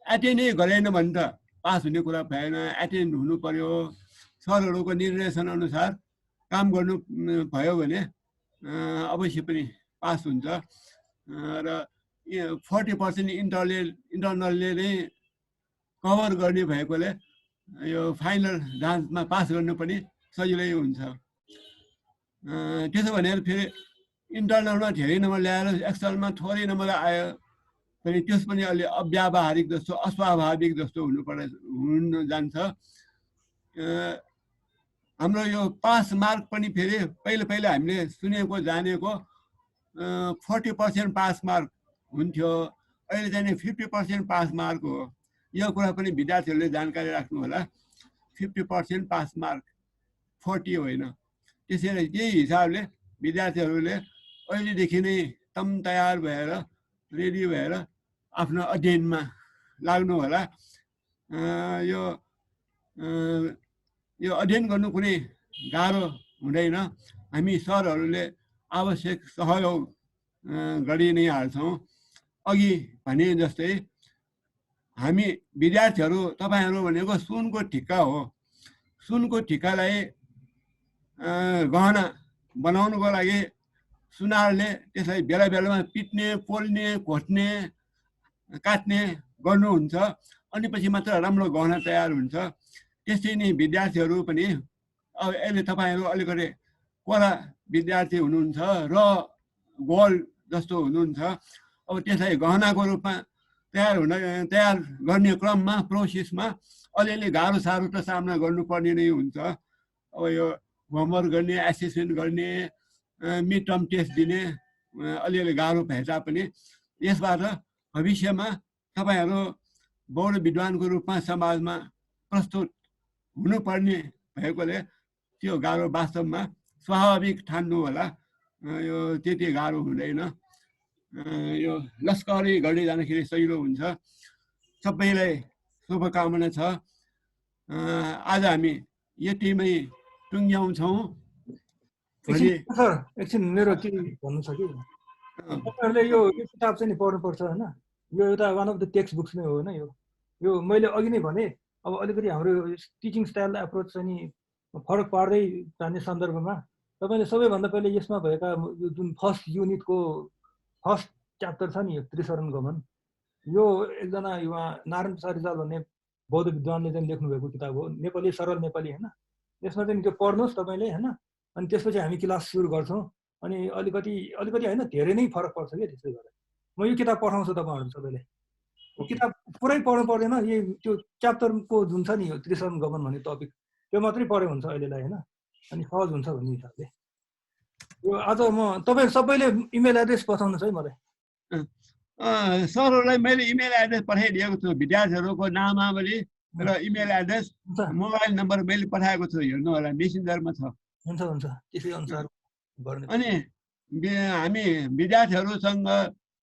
एटेन्डै गरेन भने त पास हुने कुरा भएन, एटेन्ड हुनु पर्यो। सरहरूको निर्देशन अनुसार काम गर्नु भयो भने अवश्य पनि पास हुन्छ। र 40% इन्टर्नलले नै कभर गर्ने भएकोले यो फाइनल जाँचमा पास गर्नु पनि सजिलै हुन्छ। त्यसो भनेर फेरि इन्टर्नलमा धेरै नम्बर ल्याएर एक्सटर्नलमा थोरै नम्बर आयो भने त्यस पनि अलि अव्यावहारिक जस्तो, अस्वाभाविक जस्तो हुन जान्छ। हाम्रो यो पास मार्क पनि फेरि पहिला हामीले सुनेको जानेको 40% पास मार्क हुन्थ्यो, अहिले चाहिँ 50% पास मार्क हो। यो कुरा पनि विद्यार्थीहरूले जानकारी राख्नु होला। 50% पास मार्क, 40 होइन। त्यसैले यही हिसाबले विद्यार्थीहरूले अहिलेदेखि नै तम तयार भएर, रेडी भएर आफ्नो अध्ययनमा लाग्नु होला। यो अध्ययन गर्नु कुनै गाह्रो हुँदैन। हामी सरहरूले आवश्यक सहयोग गरि नै हाल्छौँ। अघि भने जस्तै हामी विद्यार्थीहरू, तपाईँहरू भनेको सुनको ढिक्का हो। सुनको ढिक्कालाई गहना बनाउनुको लागि सुनारले त्यसलाई बेला बेलामा पिट्ने, पोल्ने, घोट्ने, काट्ने गर्नुहुन्छ। अनि पछि मात्र राम्रो गहना तयार हुन्छ। त्यसै नै विद्यार्थीहरू पनि अब अहिले तपाईँहरू अलिकति कोरा विद्यार्थी हुनुहुन्छ र गोल जस्तो हुनुहुन्छ। अब त्यसलाई गहनाको रूपमा तयार गर्ने क्रममा, प्रोसेसमा अलिअलि गाह्रो साह्रो त सामना गर्नुपर्ने नै हुन्छ। अब यो होमवर्क गर्ने, एसेसमेन्ट गर्ने, मिड टर्म टेस्ट दिने अलिअलि गाह्रो भए तापनि यसबाट भविष्यमा तपाईँहरू बौद्ध विद्वानको रूपमा समाजमा प्रस्तुत हुनुपर्ने भएकोले त्यो गाह्रो वास्तवमा स्वाभाविक ठान्नु होला। यो त्यति गाह्रो हुँदैन। यो लस्करै गर्दै जाँदाखेरि सजिलो हुन्छ। सबैलाई शुभकामना छ। आज हामी यतिमै टुङ्ग्याउँछौँ। सर एकछिन मेरो के भन्नु छ कि तपाईँहरूले यो किताब चाहिँ नि पढ्नुपर्छ होइन। यो एउटा one of the text books नै हो होइन। यो मैले अघि नै भने अब अलिकति हाम्रो टिचिङ स्टाइल एप्रोच चाहिँ नि फरक पार्दै जाने सन्दर्भमा तपाईँले सबैभन्दा पहिले यसमा भएका यो जुन फर्स्ट युनिटको फर्स्ट च्याप्टर छ नि, यो त्रिशरण गमन, यो एकजना युवा नारायण प्रसाद रिजाल भन्ने बौद्ध विद्वानले चाहिँ लेख्नुभएको किताब हो। नेपाली, सरल नेपाली होइन। यसमा चाहिँ त्यो पढ्नुहोस् तपाईँले होइन। अनि त्यसपछि हामी क्लास सुरु गर्छौँ। अनि अलिकति होइन, धेरै नै फरक पर्छ क्या। त्यसले गर्दा म यो किताब पठाउँछु तपाईँहरू सबैले। किताब पुरै पढ्नु पर्दैन। यही त्यो च्याप्टरको जुन छ नि, यो त्रिशरण गमन भन्ने टपिक, त्यो मात्रै पढ्यो हुन्छ अहिलेलाई होइन। अनि सहज हुन्छ भन्ने हिसाबले यो आज म तपाईँहरू सबैले इमेल एड्रेस पठाउनुहोस् है मलाई। सरहरूलाई मैले इमेल एड्रेस पठाइदिएको छु। विद्यार्थीहरूको नामावली र इमेल एड्रेस, मोबाइल नम्बर मैले पठाएको छु। हेर्नु होला, मेसेन्जरमा छ। हुन्छ त्यसै अनुसार गर्ने। अनि हामी विद्यार्थीहरूसँग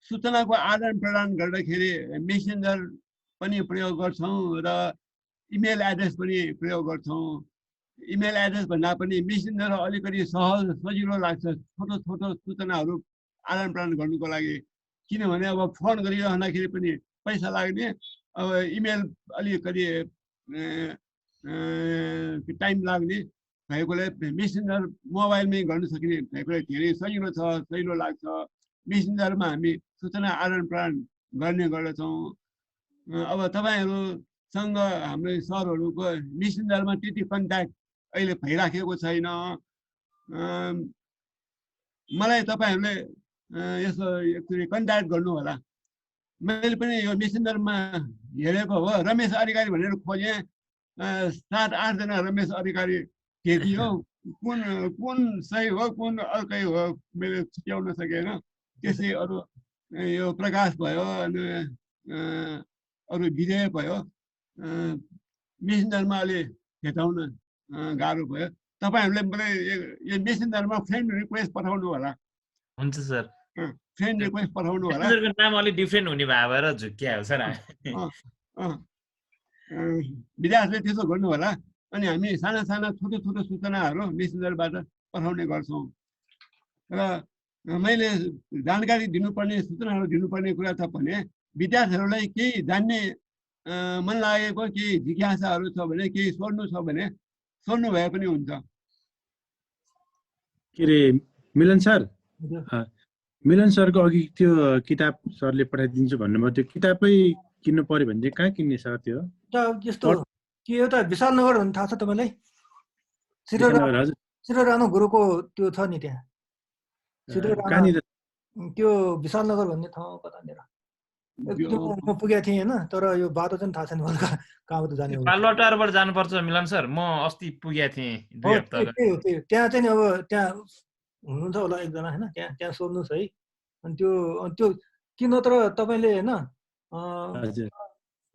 सूचनाको आदान प्रदान गर्दाखेरि मेसेन्जर पनि प्रयोग गर्छौँ र इमेल एड्रेस पनि प्रयोग गर्छौँ। इमेल एड्रेस भन्दा पनि मेसेन्जर अलिकति सहज, सजिलो लाग्छ छोटो सूचनाहरू आदान प्रदान गर्नुको लागि। किनभने अब फोन गरिरहँदाखेरि पनि पैसा लाग्ने, अब इमेल अलिकति टाइम लाग्ने भएकोले मेसेन्जर मोबाइलमै गर्न सकिने भएकोले धेरै सजिलो छ, सजिलो लाग्छ। मेसेन्जरमा हामी सूचना आदान प्रदान गर्ने गर्दछौँ। अब तपाईँहरूसँग हाम्रो सरहरूको मेसेन्जरमा त्यति कन्ट्याक्ट अहिले भइराखेको छैन। मलाई तपाईँहरूले यसो एकचोटि कन्ट्याक्ट गर्नु होला। मैले पनि यो मेसेन्जरमा हेरेको हो, रमेश अधिकारी भनेर खोजेँ, 7-8 जना रमेश अधिकारी देखियो। कुन सही हो कुन अर्कै हो मैले छुट्याउन सकेन। त्यसै अरू यो प्रकाश भयो, अनि अरू विजय भयो, मेसेन्जरमा अलि भेटाउन गाह्रो भयो। तपाईँहरूले मलाई यो मेसेन्जरमा फ्रेन्ड रिक्वेस्ट पठाउनु होला। हुन्छ सर, फ्रेन्ड रिक्वेस्ट पठाउनु होला। मेसेन्जरको नाम अलि डिफ्रेन्ट हुने भएर झुक्किया हो सर। विद्यार्थीले त्यसो गर्नु होला। अनि हामी साना साना छोटो छोटो सूचनाहरू मेसेन्जरबाट पठाउने गर्छौँ। र मैले जानकारी दिनुपर्ने सूचनाहरू दिनुपर्ने कुरा त भने विद्यार्थीहरूलाई केही जान्ने मन लागेको केही जिज्ञासाहरू छ भने, केही सोध्नु छ भने सोध्नु भए पनि हुन्छ। के अरे मिलन सर, मिलन सरको अघि त्यो किताब सरले पठाइदिन्छु भन्नुभयो, त्यो किताबै किन्नु पर्यो भने चाहिँ कहाँ किन्ने सर? त्यो यस्तो के एउटा विशालनगर भन्ने थाहा छ तपाईँलाई? सिरोरानो गुरुको त्यो छ नि त्यहाँ, त्यो विशालनगर भन्ने ठाउँ कतानिर म पुगेको थिएँ होइन, तर यो बाटो चाहिँ थाहा छैन मलाई कहाँबाट जाने हो। बालुवाटारबाट जानुपर्छ मिलन सर, म अस्ति पुगेको थिएँ 2 हप्ता अगाडि। त्यहाँ चाहिँ नि अब त्यहाँ हुनुहुन्छ होला एकजना होइन, त्यहाँ सोध्नुहोस् है। अनि त्यो किन तर तपाईँले होइन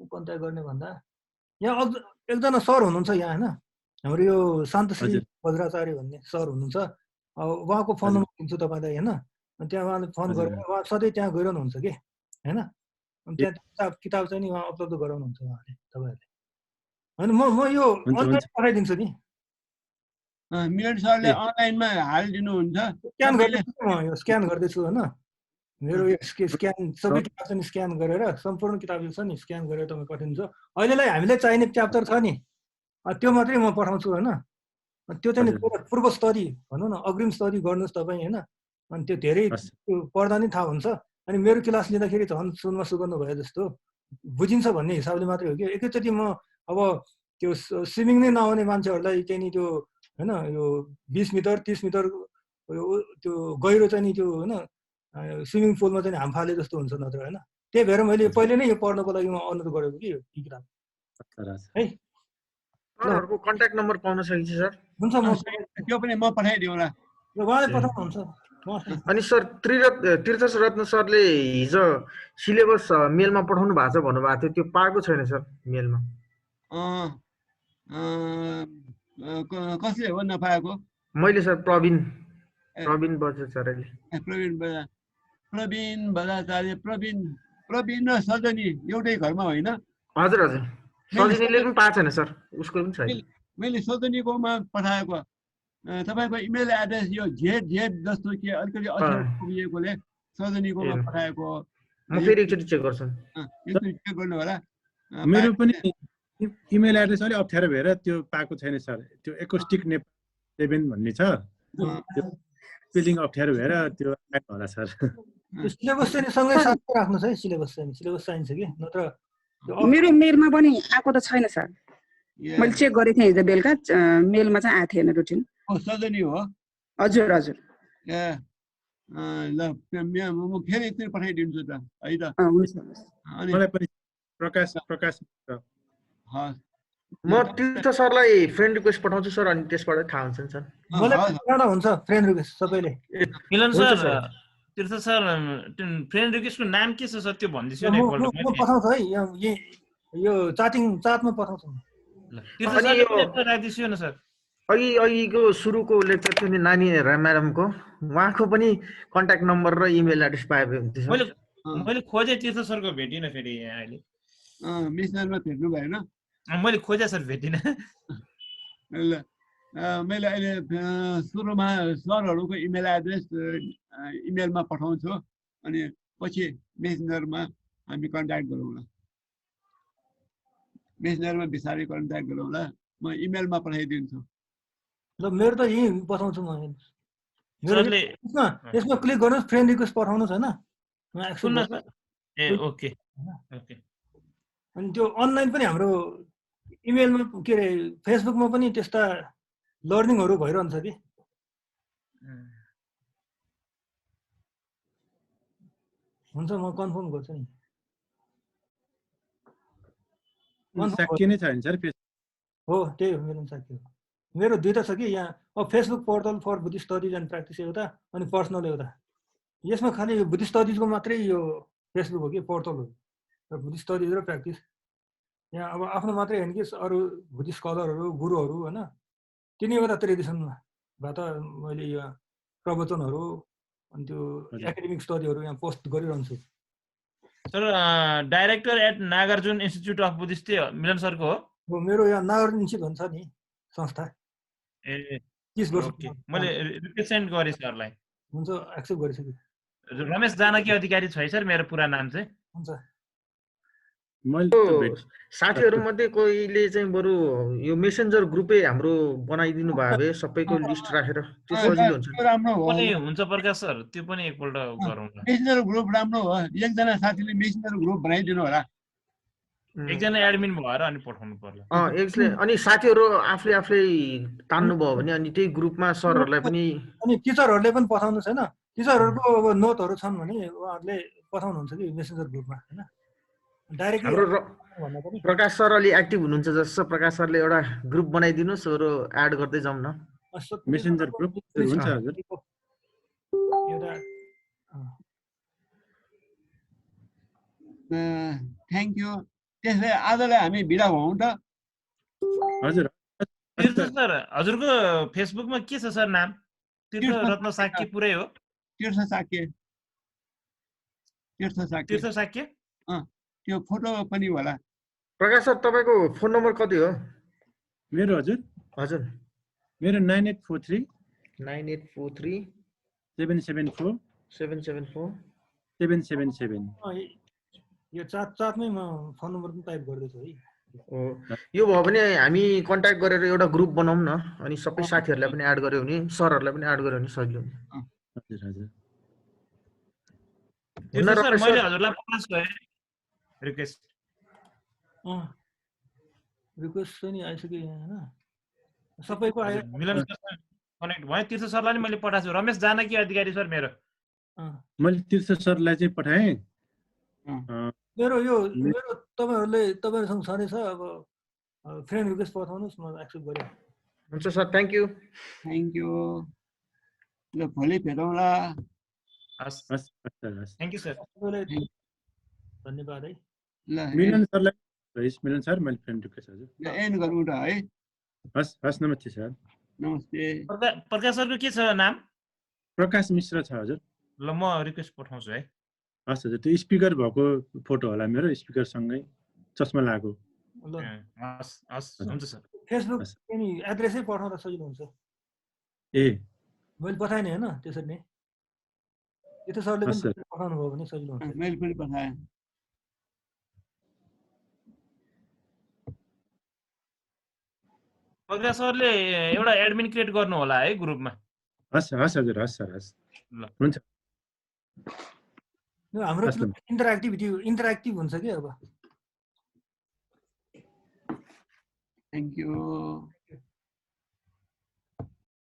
कन्ट्याक्ट गर्ने भन्दा यहाँ एकजना सर हुनुहुन्छ यहाँ होइन, हाम्रो यो शान्तश्री बज्राचार्य भन्ने सर हुनुहुन्छ। उहाँको फोन नम्बर दिन्छु तपाईँलाई होइन। अनि त्यहाँ उहाँले फोन गरेर उहाँ सधैँ त्यहाँ गइरहनुहुन्छ कि होइन। अनि त्यहाँ किताब चाहिँ नि उहाँ उपलब्ध गराउनुहुन्छ उहाँले तपाईँहरूले होइन। म यो अनलाइन पठाइदिन्छु नि। मिलन सरले अनलाइनमा हालिदिनुहुन्छ। स्क्यान गर्दैछु म, यो स्क्यान गर्दैछु होइन। मेरो यो स्क्यान सबै किताब चाहिँ स्क्यान गरेर सम्पूर्ण किताब छ नि स्क्यान गरेर तपाईँ पठाइदिन्छु। अहिलेलाई हामीलाई चाहिने च्याप्टर छ नि त्यो मात्रै म पठाउँछु होइन। त्यो चाहिँ पूर्व स्तरी भनौँ न, अग्रिम स्तरी गर्नुहोस् तपाईँ होइन। अनि त्यो धेरै पढ्दा नि थाहा हुन्छ। अनि मेरो क्लास लिँदाखेरि झन् सुनमा सुगर्नु भयो जस्तो बुझिन्छ भन्ने हिसाबले मात्रै हो कि। एकैचोटि म अब त्यो स्विमिङ नै नआउने मान्छेहरूलाई चाहिँ नि त्यो होइन, यो 20 मिटर 30 मिटर त्यो गहिरो चाहिँ नि त्यो होइन स्विमिङ पुलमा चाहिँ हाम फाले जस्तो हुन्छ नत्र होइन। त्यही भएर मैले पहिले नै यो पढ्नको लागि म अनुरोध गरेको कि यो किताब है। सरहरुको कन्ट्याक्ट नम्बर पाउन सकिन्छ सर? हुन्छ, म त्यो पनि म पठाइदिउँला। उहाँले पठाउनुहुन्छ। अनि सर तीर्थरत्न सरले हिजो सिलेबस मेलमा पठाउनु भएको छ भन्नुभएको थियो, त्यो पाएको छैन सर मेलमा? कसले हो नपाएको? मैले सर प्रवीण बज्राचार्यले। प्रवीण बज्राचार्य, प्रवीण र सजनी एउटै घरमा होइन? हजुर हजुर, सजनीले पनि पाएको छैन सर, उसको पनि छैन। मैले सजनीकोमा पठाएको। तपाईँको इमेल एड्रेस यो झेड जस्तो के अलिकति अक्षर पुगिएकोले सजनीकोमा पठाएको। म फेरि एकचोटि चेक गर्छु। एकचोटि चेक गर्नु होला। मेरो पनि इमेल एड्रेस अलिक अप्ठ्यारो भएर त्यो पाएको छैन सर। त्यो एकोस्टिक नेपाल 7 भन्ने छ, स्पेलिङ अप्ठ्यारो भएर त्यो आएको होला सर। सिलेबस चाहिँ सँगै साथै राख्नुहोस् है। सिलेबस चाहिन्छ कि नत्र मेरो मेलमा पनि आएको त छैन सर। मैले चेक गरेको थिएँ हिजो बेलुका, मेलमा चाहिँ आएको थिएन रुटिन। सजनी हो? हजुर हजुर। ल म फेरि एकचोटि पठाइदिन्छु त है त। मलाई पनि प्रकाश म तीर्थ सरलाई फ्रेन्ड रिक्वेस्ट पठाउँछु सर, अनि त्यसबाट थाहा हुन्छ नि सर। मलाई हुन्छ फ्रेन्ड रिक्वेस्ट सबैले। मिलन सर, तीर्थ सर फ्रेन्ड रिक्वेस्टको नाम के छ सर त्यो भनिदिन्छु नि एकपल्ट। म पठाउँछु है, यो चाटमा पठाउँछु। तीर्थ सर राखिदिन्छु न सर। अघिको सुरुको लेक्चर थियो नि नानी म्याडमको, उहाँको पनि कन्ट्याक्ट नम्बर र इमेल एड्रेस पाएको थियो। मैले खोजेँ तीर्थ सरको भेटिनँ फेरि यहाँ अहिले। मिसनमा भेट्नु भएन? मैले खोजेँ सर भेटिनँ। ल मैले अहिले सुरुमा सरहरूको इमेल एड्रेस इमेलमा पठाउँछु, अनि पछि मेसेन्जरमा हामी कन्ट्याक्ट गरौँला। मेसेन्जरमा बिस्तारै कन्ट्याक्ट गरौँला म इमेलमा पठाइदिन्छु ल मेरो त यही पठाउँछु म मेरो सरले यसमा क्लिक गर्नुहोस् फ्रेन्ड रिक्वेस्ट पठाउनुहोस् होइन म एक्सेप्ट सुन्न गर्छु ए ओके ओके अनि त्यो अनलाइन पनि हाम्रो इमेलमा के अरे फेसबुकमा पनि त्यस्ता लर्निङहरू भइरहन्छ कि हुन्छ म कन्फर्म गर्छु नि सकिए नै छ नि सर हो त्यही हो मेरो साथी हो मेरो दुईटा छ कि यहाँ अब Facebook portal for Buddhist studies and practice एउटा अनि पर्सनल एउटा यसमा खालि यो बुद्धिस्ट स्टडिजको मात्रै यो फेसबुक हो कि पोर्टल हो र बुद्धिस्ट स्टडिज र प्र्याक्टिस यहाँ अब आफ्नो मात्रै होइन कि अरू बुद्धिस्ट स्कलरहरू गुरुहरू होइन तिनैवटा ट्रेडिसनमा भए त मैले यो प्रवचनहरू अनि त्यो एकाडेमिक स्टडीहरू यहाँ पोस्ट गरिरहन्छु sir director at Nagarjuna institute of Buddhist Milan सरको हो मेरो यहाँ नागार्जुन इन्स्टिच्युट भन्छ नि संस्था ए 30 वर्ष ओके मैले रिक्वेस्ट सेन्ड गरेँ सरलाई हुन्छ एक्सेप्ट गरिसकेँ रमेश जानकी अधिकारी छ है सर मेरो पुरा नाम चाहिँ हुन्छ साथीहरू मध्ये कोहीले चाहिँ बरु यो मेसेन्जर ग्रुपै हाम्रो बनाइदिनु भयो भए सबैको लिस्ट राखेर त्यो सजिलो हुन्छ राम्रो हो पनि हुन्छ प्रकाश सर त्यो पनि एकपल्ट गरौँ न मेसेन्जर ग्रुप राम्रो हो एकजना साथीले मेसेन्जर ग्रुप बनाइदिनु होला एकजना एडमिन भएर अनि पठाउनु पर्ला अनि साथीहरू आफूले तान्नु भयो भने अनि त्यही ग्रुपमा सरहरूलाई पनि अनि टिचरहरूले पनि पठाउनु छैन टिचरहरूको अब नोटहरू छन् भने उहाँहरूले पठाउनुहुन्छ कि मेसेन्जर ग्रुपमा होइन डाइरेक्टली हाम्रो प्रकाश सर अलि एक्टिभ हुनुहुन्छ जस्तो प्रकाश सरले एउटा ग्रुप बनाइदिनुहोस् अरू एड गर्दै जाउँ न मेसेन्जर ग्रुप हुन्छ हजुर थ्याङ्क यू त्यसले आजलाई हामी बिदा भयौँ त हजुर तीर्थ सर हजुरको फेसबुकमा के छ सर नाम तीर्थ रत्न साक्य पुरै हो तीर्थ साक्य त्यो फोटो पनि होला प्रकाश सर तपाईँको फोन नम्बर कति हो मेरो हजुर मेरो 9843 774 777 यो चाटमै म फोन नम्बर पनि टाइप गर्दैछु है यो भयो भने हामी कन्ट्याक्ट गरेर एउटा ग्रुप बनाउँ न अनि सबै साथीहरूलाई पनि एड गर्यो भने सरहरूलाई पनि एड गर्यो भने सजिलो हुन्छ हजुर सर मैले हजुरलाई पास गरे रिक्वेस्ट पनि आइसक्यो यहाँ हैन सबैको आयो मिलन सर कनेक्ट भयो तीर्थ सरलाई नि मैले पठाएको छु रमेश जानकी अधिकारी सर मेरो मैले तीर्थ सरलाई चाहिँ पठाएँ मेरो तपाईहरुसँग छँदैछ अब फ्रेन्ड रिक्वेस्ट पठाउनुस् म एक्सेप्ट गरे हुन्छ सर थ्यांक यू ल भोलि भेटौँला थ्यांक यू सर धन्यवाद है ल मिलन सरलाई मिलन सर मैले फ्रेन्ड रिक्वेस्ट हजुर ल एन्ड गरौँ त है हस् नमस्ते सर नमस्ते प्रकाश सरको के छ नाम प्रकाश मिश्र छ हजुर ल म रिक्वेस्ट पठाउँछु है हस् हजुर त्यो स्पिकर भएको फोटो होला मेरो स्पिकर सँगै चस्मा लागेको ल हस् हुन्छ सर फेसबुक पनि एड्रेसै पठाउँदा सजिलो हुन्छ ए मैले पठाएँ नि हैन त्यसरी नै यता सरले पनि पठाउनु भयो भने सजिलो हुन्छ मैले पनि पठाएँ प्रकाश सरले एउटा एडमिन क्रिएट गर्नु होला है ग्रुपमा हस् हजुर हस् सर हस् ल हुन्छ हाम्रो इन्टरएक्टिभ हुन्छ कि अब थ्यांक यू